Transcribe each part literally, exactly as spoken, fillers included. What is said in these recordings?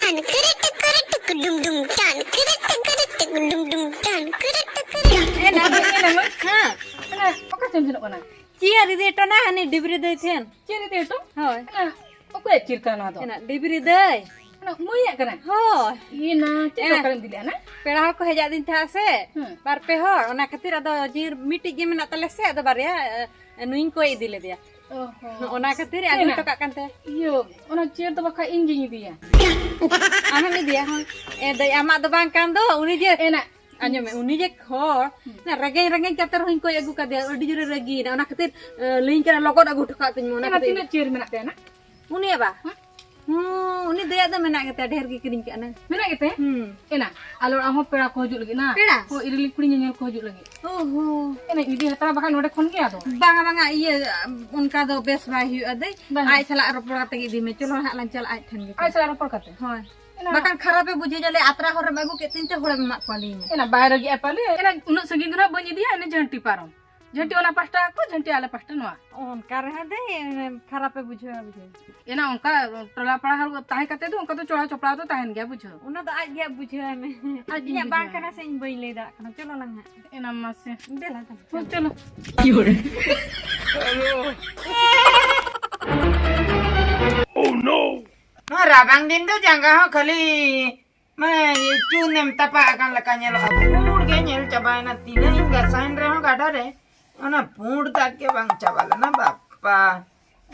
ᱴᱟᱱ ᱠᱤᱨᱤ ᱴᱤᱠᱤᱨᱤ ᱴᱤᱠ ᱰᱩᱢ ᱰᱩᱢ ᱴᱟᱱ ᱠᱤᱨᱤ ᱴᱤᱠᱤᱨᱤ ᱴᱤᱠ ᱰᱩᱢ ᱰᱩᱢ ᱴᱟᱱ ᱠᱤᱨᱤ ᱴᱤᱠᱤᱨᱤ᱾ ᱮ, ᱱᱟ, ᱱᱟ, ᱱᱟ, ᱱᱟ᱾ ᱦᱮᱸ᱾ ᱚᱱᱟ ᱚᱠᱟ ᱥᱮᱢ ᱥᱮᱱᱚᱜ ᱠᱟᱱᱟ? ᱪᱮᱫ ᱨᱮᱫᱚ ᱴᱚᱱᱟ ᱦᱟᱹᱱᱤ ᱰᱤᱵᱨᱤ ᱫᱟᱹᱭ ᱴᱷᱮᱱ᱾ ᱪᱮᱫ ᱨᱮᱫᱚ ᱴᱚ? ᱦᱳᱭ᱾ ᱚᱱᱟ ᱚᱠᱚᱭᱟᱜ ᱪᱤᱨ ᱠᱟᱱᱟ ᱱᱚᱣᱟ ᱫᱚ? ᱮᱱᱟ ᱰᱤᱵᱨᱤ ᱫᱟᱹᱭ᱾ ᱚᱱᱟ ᱢᱟᱹᱭᱟᱜ ᱠᱟᱱᱟ? ᱦᱳᱭ᱾ ᱤᱭᱟᱹ ᱱᱟ, ᱪᱮᱫ ᱮ᱾ ᱫᱚᱨᱠᱟᱨᱮᱢ ᱤᱫᱤ ᱞᱮᱫᱼᱟ ᱱᱟ? ᱯᱮᱲᱟ ᱦᱚᱲ ᱠᱚ ᱦᱮᱡ ᱟᱹᱫᱤᱧ ᱛᱟᱦᱮᱸᱫ ᱥᱮ, ᱦᱩᱸ᱾ ᱵᱟᱨ ᱯᱮ ᱦᱚᱲ, ᱚᱱᱟ ᱠᱷᱟᱹᱛᱤᱨ ᱟᱫᱚ ᱡᱤᱨ ᱢᱤᱫᱴᱤᱡ ᱜᱮ ᱢᱮᱱᱟᱜ ᱛᱟᱞᱮ ᱥᱮ, ᱟᱫᱚ ᱵᱟᱨᱭᱟ, ᱮ, ᱱᱩᱭᱤᱧ ᱠᱚᱭ ᱤᱫᱤ ᱞᱮᱫᱮᱭᱟ᱾ ᱚ ᱦᱚᱸ᱾ ᱚᱱᱟ ᱠᱷᱟᱹᱛᱤᱨ ᱟᱹᱜᱩ ᱮᱱᱟ᱾ ᱦᱚᱴᱚ ᱠᱟᱜ ᱠᱟᱱ ᱛᱟᱦᱮᱸ᱾ ᱤᱭᱟᱹ, ᱚᱱᱟ ᱪᱤᱭᱟᱹᱨ ᱫᱚ ᱵᱟᱠᱷᱟᱡ ᱤᱧ ᱜᱤᱧ ᱤᱫᱤᱭᱟ᱾ ᱟᱢᱮᱢ ᱤᱫᱤᱭᱟ? ᱦᱳᱭ᱾ ᱮ ᱫᱟᱹᱭ, ᱟᱢᱟᱜ ᱫᱚ ᱵᱟᱝ ᱠᱟᱱ ᱫᱚ, ᱩᱱᱤ ᱡᱮ ᱮᱱᱟ᱾ ᱟᱸᱡᱚᱢ ᱢᱮ, ᱩᱱᱤ ᱡᱮ ᱦᱚᱲ, ᱦᱩᱸ᱾ ᱚᱱᱟ ᱨᱮᱸᱜᱮᱡ ᱨᱮᱸᱜᱮᱡ ᱠᱟᱛᱮ ᱨᱮᱦᱚᱸᱧ ᱠᱚᱭ ᱟᱹᱜᱩ ᱠᱟᱫᱮᱭᱟ, ᱟᱹᱰᱤ ᱡᱳᱨᱮ ᱨᱟᱹᱜᱤᱭᱮᱱᱟ, ᱚᱱᱟ ᱠᱷᱟᱹᱛᱤᱨ, ᱮ, ᱞᱟᱹᱭᱟᱹᱧ ᱠᱟᱱᱟ, "ᱞᱚᱜᱚᱫ ᱟᱹᱜᱩ ᱦᱚᱴᱚ ᱠᱟᱜ ᱛᱤᱧ ᱢᱮ", ᱚᱱᱟ ᱮᱱᱟ ᱠᱷᱟᱹᱛᱤᱨ᱾ ᱛᱤᱱᱟᱹᱜ ᱪᱤᱭᱟᱹᱨ ᱢᱮᱱᱟᱜ ᱛᱟᱭᱟ ᱱᱟ? ᱩᱱᱤᱭᱟᱜ ᱵᱟ? ᱦᱮᱸ? ᱦᱩᱸ, ᱩᱱᱤ ᱫᱟᱹᱭᱟᱜ ᱫᱚ ᱢᱮᱱᱟᱜ ᱜᱮᱛᱟᱭᱟ, ᱰᱷᱮᱨ ᱜᱮ ᱠᱤᱨᱤᱧ ᱠᱟᱜᱼᱟ ᱱᱟ᱾ ᱢᱮᱱᱟᱜ ᱜᱮᱛᱟᱭᱟ? ᱦᱩᱸ᱾ ᱮᱱᱟ, ᱟᱞᱮ ᱚᱲᱟᱜ ᱦᱚᱸ ᱯᱮᱲᱟ ᱠᱚ ᱦᱤᱡᱩᱜ ᱞᱟᱹᱜᱤᱫ ᱱᱟ᱾ ᱯᱮᱲᱟ? ᱦᱳᱭ, ᱤᱨᱤᱞᱤᱧ ᱠᱩᱲᱤ ᱧᱮᱧᱮᱞ ᱠᱚ ᱦᱤᱡᱩᱜ ᱞᱟᱹᱜᱤᱫ᱾ ᱚ ᱦᱚᱸ᱾ ᱮᱱᱟ, ᱤᱫᱤ ᱦᱟᱛᱟᱲᱟ ᱵᱟᱠᱷᱟᱱ ᱱᱚᱰᱮ ᱠᱷᱚᱱ ᱜᱮ ᱟᱫᱚ᱾ ᱵᱟᱝᱟ, ᱵᱟᱝᱟ, ᱤᱭᱟᱹ, ᱚᱱᱠᱟ ᱫᱚ ᱵᱮᱥ ᱵᱟᱭ ᱦᱩᱭᱩᱜᱼᱟ ᱫᱟᱹᱭ᱾ ᱵᱟᱝ᱾ ᱟᱡ ᱥᱟᱞᱟᱜ ᱨᱚᱯᱚᱲ ᱠᱟᱛᱮ ᱜᱮ ᱤᱫᱤ ᱢᱮ᱾ ᱪᱚᱞᱚ ᱦᱟᱸᱜ ᱞᱟᱝ ᱪᱟᱞᱟᱜᱼᱟ ᱟᱡ ᱴᱷᱮᱱ ᱜᱮ᱾ ᱟᱡ ᱥᱟᱞᱟᱜ ᱨᱚᱯᱚᱲ ᱠᱟᱛᱮ? ᱦᱳᱭ᱾ ᱮᱱᱟ᱾ ᱵᱟᱠᱷᱟᱱ ᱠᱷᱟᱨᱟᱯᱮ ᱵᱩᱡᱷᱟᱹᱣ ᱧᱟ, ᱞᱟᱹᱭᱟ, "ᱟᱛᱨᱟ ᱦᱚᱨ ᱨᱮᱢ ᱟᱹᱜᱩ ᱠᱮᱫ ᱛᱤᱧ ᱛᱮ ᱦᱚᱲᱮᱢ ᱮᱢᱟᱜ ᱠᱚᱣᱟ", ᱞᱟᱹᱭᱟᱹᱧᱟ᱾ ᱮᱱᱟ, ᱵᱟᱭ ᱨᱟᱹᱜᱤᱜᱼᱟ ᱯᱟᱞᱮ᱾ ᱮᱱᱟ, ᱩᱱᱟᱹᱜ ᱥᱟᱺᱜᱤᱧ ᱫᱚ ᱱᱟᱦᱟᱜ ᱵᱟᱹᱧ ᱤᱫᱤᱭᱟ, ᱮᱱᱟ ᱡᱷᱟᱹᱱᱴᱤ ᱯᱟᱨᱚᱢ᱾ ᱡᱷᱟᱹᱱᱴᱤ ᱚᱱᱟ ᱯᱟᱦᱴᱟ ᱠᱚ, ᱡᱷᱟᱹᱱᱴᱤ ᱟᱞᱮ ᱯᱟᱦᱴᱟ ᱱᱚᱣᱟ᱾ ᱚᱱᱠᱟ ᱨᱮᱦᱚᱸ ᱫᱟᱹᱭ, ᱠᱷᱟᱨᱟᱯᱮ ᱵᱩᱡᱷᱟᱹᱣᱟ, ᱵᱩᱡᱷᱟᱹᱣ᱾ ᱮᱱᱟ ᱚᱱᱠᱟ ᱴᱚᱞᱟ ᱯᱟᱲᱟ ᱦᱚᱲ ᱛᱟᱦᱮᱸ ᱠᱟᱛᱮ ᱫᱚ ᱚᱱᱠᱟ ᱫᱚ ᱪᱚᱲᱟ ᱪᱚᱯᱲᱟ ᱫᱚ ᱛᱟᱦᱮᱱ ᱜᱮᱭᱟ, ᱵᱩᱡᱷᱟᱹᱣ᱾ ᱚᱱᱟ ᱫᱚ ᱟᱡ ᱜᱮ ᱵᱩᱡᱷᱟᱹᱣᱟᱭ ᱢᱮ᱾ ᱟᱡ ᱜᱮ ᱤᱧᱟᱹᱜ ᱵᱟᱝ ᱵᱩᱡᱷᱟᱹᱣᱟᱭ᱾ ᱠᱟᱱᱟ ᱥᱮ ᱤᱧ ᱵᱟᱹᱧ ᱞᱟᱹᱭ ᱫᱟᱲᱮᱭᱟᱜ ᱠᱟᱱᱟ᱾ ᱪᱚᱞᱚ ᱞᱟᱝ ᱦᱟᱸᱜ᱾ ᱮᱱᱟ ᱢᱟᱥᱮ᱾ ᱫᱮᱞᱟ ᱛᱟᱦᱞᱮ, ᱦᱳᱭ, ᱪᱚᱞᱚ᱾ ᱪᱚᱞᱚ᱾ Oh no! ᱱᱚᱣᱟ ᱨᱟᱵᱟᱝ ᱫᱤᱱ ᱫᱚ ᱡᱟᱸᱜᱟ ᱦᱚᱸ ᱠᱷᱟᱹᱞᱤ ᱢᱟᱱᱮ ᱪᱩᱱᱮᱢ ᱛᱟᱯᱟ ᱟᱠᱟᱱ ᱞᱮᱠᱟ ᱧᱮᱞᱚᱜᱼᱟ᱾ ᱯᱩᱸᱰ ᱜᱮ ᱧᱮᱞ ᱪᱟᱵᱟᱭᱮᱱᱟ᱾ ᱛᱤᱱᱟᱹᱜ ᱤᱧ ᱜᱟᱥᱟᱭᱮᱱ ᱨᱮᱦᱚᱸ ᱜᱟᱰᱟ ᱨᱮ, ᱚᱱᱟ ᱯᱩᱸᱰ ᱫᱟᱜ ᱜᱮ ᱵᱟᱝ ᱪᱟᱵᱟ ᱞᱮᱱᱟ ᱵᱟᱯᱯᱟ᱾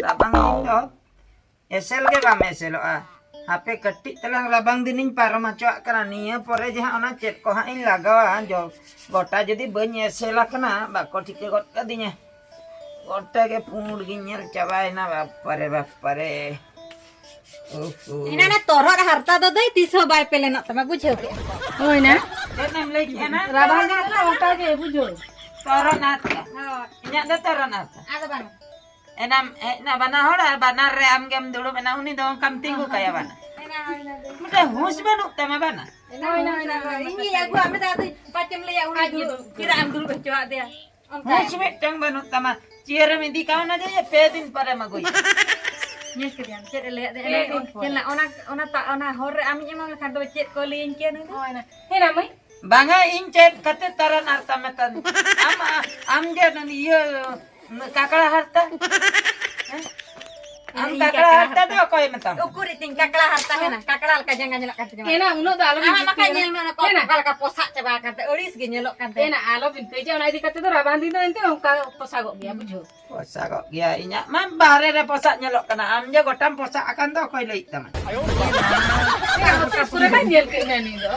ᱨᱟᱵᱟᱝ ᱫᱤᱱ ᱫᱚ ᱮᱥᱮᱞ ᱜᱮ ᱵᱟᱢ ᱮᱥᱮᱞᱚᱜᱼᱟ᱾ ᱦᱟᱯᱮ ᱠᱟᱹᱴᱤᱡ ᱛᱟᱞᱟᱝ ᱨᱟᱵᱟᱝ ᱫᱤᱱᱤᱧ ᱯᱟᱨᱚᱢ ᱦᱚᱪᱚᱣᱟᱜ ᱠᱟᱱᱟ᱾ ᱱᱤᱭᱟᱹ ᱯᱚᱨᱮ ᱡᱟᱦᱟᱸ ᱚᱱᱟ ᱪᱮᱫ ᱠᱚ ᱦᱟᱸᱜ ᱤᱧ ᱞᱟᱜᱟᱣᱟ, ᱡᱚ-, ᱜᱚᱴᱟ ᱡᱩᱫᱤ ᱵᱟᱹᱧ ᱮᱥᱮᱞ ᱟᱠᱟᱱᱟ, ᱵᱟᱠᱚ ᱴᱷᱤᱠᱟᱹ ᱜᱚᱫ ᱠᱟᱫᱤᱧᱟ᱾ ᱜᱚᱴᱟ ᱜᱮ ᱯᱩᱸᱰ ᱜᱤᱧ ᱧᱮᱞ ᱪᱟᱵᱟᱭᱮᱱᱟ, ᱵᱟᱯᱯᱟᱨᱮ, ᱵᱟᱯᱯᱟᱨᱮ᱾ ᱩᱦᱩ᱾ ᱮᱱᱟ ᱚᱱᱟ ᱛᱚᱨᱦᱚᱫ ᱦᱟᱨᱛᱟ ᱫᱚ ᱫᱟᱹᱭ ᱛᱤᱥ ᱦᱚᱸ ᱵᱟᱭ ᱯᱮᱞᱮᱱᱚᱜ ᱛᱟᱢᱟ, ᱵᱩᱡᱷᱟᱹᱣ ᱠᱮᱜᱼᱟ? ᱦᱳᱭ ᱱᱟ᱾ ᱪᱮᱫ ᱮᱢ ᱞᱟᱹᱭ ᱠᱮᱜᱼᱟ ᱱᱟ? ᱨᱟᱵᱟᱝ ᱫᱤᱱ ᱫᱚ ᱚᱱᱠᱟ ᱜᱮ, ᱵᱩᱡᱷᱟᱹᱣ᱾ ᱛᱚᱨᱦᱚᱫ ᱦᱟᱨᱛᱟ᱾ ᱦᱳᱭ᱾ ᱤᱧᱟᱹᱜ ᱫᱚ ᱛᱚᱨᱦᱚᱫ ᱦᱟᱨᱛᱟ᱾ ᱟᱫᱚ ᱵᱟᱝ᱾ ᱮᱱᱟᱢ ᱦᱮᱡ ᱱᱟ ᱵᱟᱱᱟ ᱦᱚᱲ ᱟᱨ ᱵᱟᱱᱟᱨ ᱨᱮ ᱟᱢ ᱜᱮᱢ ᱫᱩᱲᱩᱵ ᱮᱱᱟ, ᱩᱱᱤ ᱫᱚ ᱚᱱᱠᱟᱢ ᱛᱤᱸᱜᱩ ᱠᱟᱭᱟ ᱵᱟᱱᱟ᱾ ᱮᱱᱟ ᱦᱩᱭ ᱱᱟ ᱫᱟᱹᱭ᱾ ᱢᱤᱫᱴᱮᱱ ᱦᱩᱸᱥ ᱵᱟᱹᱱᱩᱜ ᱛᱟᱢᱟ ᱵᱟᱱᱟ᱾ ᱮᱱᱟ ᱦᱩᱭ ᱱᱟ, ᱦᱩᱭ ᱱᱟ, ᱦᱩᱭ ᱱᱟ᱾ ᱤᱧᱤᱧ ᱟᱹᱜᱩᱣᱟᱜ ᱢᱮ ᱫᱚ, ᱟᱫᱚ ᱯᱟᱪᱮᱢ ᱞᱟᱹᱭᱟ ᱩᱱᱤ ᱟᱡ ᱜᱮ ᱫᱩᱲᱩᱵ᱾ ᱪᱮᱫᱟᱜ ᱮᱢ ᱫᱩᱲᱩᱵ ᱦᱚᱪᱚᱣᱟᱫᱮᱭᱟ? ᱚᱱᱠᱟ᱾ ᱦᱩᱸᱥ ᱢᱤᱫᱴᱟᱝ ᱵᱟᱹᱱᱩᱜ ᱛᱟᱢᱟ᱾ ᱪᱤᱭᱟᱹᱨᱮᱢ ᱤᱫᱤ ᱠᱟᱣᱱᱟ ᱡᱮ ᱯᱮ ᱫᱤᱱ ᱯᱚᱨᱮᱢ ᱟᱹᱜᱩᱭᱟ᱾ ᱧᱮᱞ ᱠᱮᱫᱮᱭᱟᱢ ᱪᱮᱫ ᱮ ᱞᱟᱹᱭᱟᱫ ᱫᱮᱭᱟ? ᱯᱮ ᱫᱤᱱ ᱯᱚᱨᱮ᱾ ᱧᱮᱞ ᱱᱟ, ᱚᱱᱟ, ᱚᱱᱟ ᱛᱟ-, ᱚᱱᱟ ᱦᱚᱨ ᱨᱮ ᱟᱢᱤᱧ ᱮᱢᱟᱢ ᱞᱮᱠᱷᱟᱱ ᱫᱚ ᱪᱮᱫ ᱠᱚ ᱞᱟᱹᱭᱟᱹᱧ ᱠᱮᱭᱟ ᱱᱩᱭ ᱫᱚ? ᱦᱳᱭ ᱱᱟ᱾ ᱦᱮᱸ ᱱᱟ ᱢᱟᱹᱭ᱾ ᱵᱟᱝᱟ, ᱤᱧ ᱪᱮᱫ ᱠᱷᱟᱹᱛᱤᱨ ᱛᱟᱨᱟᱱ ᱟᱨ ᱛᱟᱢᱮ ᱛᱟᱱ? ᱟᱢ, ᱟᱢ ᱜᱮ ᱱᱩᱭ ᱤᱭᱟᱹ, ᱠᱟᱠᱲᱟ ᱦᱟᱨᱛᱟ? ᱦᱮᱸ? ᱟᱢ ᱤᱧ ᱠᱟᱠᱲᱟ ᱠᱟᱠᱲᱟ ᱦᱟᱨᱛᱟ ᱫᱚ ᱦᱟᱨᱛᱟ᱾ ᱚᱠᱚᱭ ᱢᱮᱛᱟᱢ? ᱩᱠᱩᱨ ᱤᱛᱤᱧ ᱠᱟᱠᱲᱟ ᱦᱟᱨᱛᱟ ᱦᱮᱱᱟ, ᱠᱟᱠᱲᱟ ᱞᱮᱠᱟ ᱡᱟᱸᱜᱟ ᱧᱮᱞᱚᱜ ᱠᱟᱱ ᱛᱤᱧᱟ᱾ ᱮᱱᱟ ᱩᱱᱟᱹᱜ ᱫᱚ ᱟᱞᱚ ᱟᱢ ᱵᱤᱱ ᱵᱟᱠᱷᱟᱡ ᱠᱩᱥᱤᱭᱟᱜᱼᱟ᱾ ᱧᱮᱞ ᱢᱮ, ᱚᱱᱟ ᱠᱚ ᱮᱱᱟ᱾ ᱚᱠᱟ ᱞᱮᱠᱟ ᱯᱚᱥᱟᱜ ᱪᱟᱵᱟ ᱟᱠᱟᱱ ᱛᱮ, ᱟᱹᱲᱤᱥ ᱜᱮ ᱧᱮᱞᱚᱜ ᱠᱟᱱ ᱛᱮ᱾ ᱮᱱᱟ ᱟᱞᱚ ᱵᱤᱱ ᱠᱟᱹᱭᱡᱟ, ᱚᱱᱟ ᱤᱫᱤ ᱠᱟᱛᱮ ᱫᱚ ᱨᱟᱵᱟᱝ ᱫᱤᱱ ᱫᱚ ᱮᱱᱛᱮ ᱚᱱᱠᱟ ᱯᱚᱥᱟᱜᱚᱜ ᱜᱮᱭᱟ, ᱵᱩᱡᱷᱟᱹᱣ᱾ ᱯᱚᱥᱟᱜᱚᱜ ᱜᱮᱭᱟ, ᱤᱧᱟᱹᱜ ᱢᱟ ᱵᱟᱦᱨᱮ ᱨᱮ ᱯᱚᱥᱟᱜ ᱧᱮᱞᱚᱜ ᱠᱟᱱᱟ, ᱟᱢ ᱡᱮ ᱜᱚᱴᱟᱢ ᱯᱚᱥᱟᱜ ᱟᱠᱟᱱ ᱫᱚ ᱚᱠᱚᱭ ᱞᱟᱹᱭᱮᱫ ᱛᱟᱢᱟ? ᱮᱱᱟ ᱚᱠᱟ ᱠᱚᱨᱮ ᱵᱟᱭ ᱧᱮᱞ ᱠᱮᱫ ᱢᱮᱭᱟ ᱱᱩᱭ ᱫᱚ?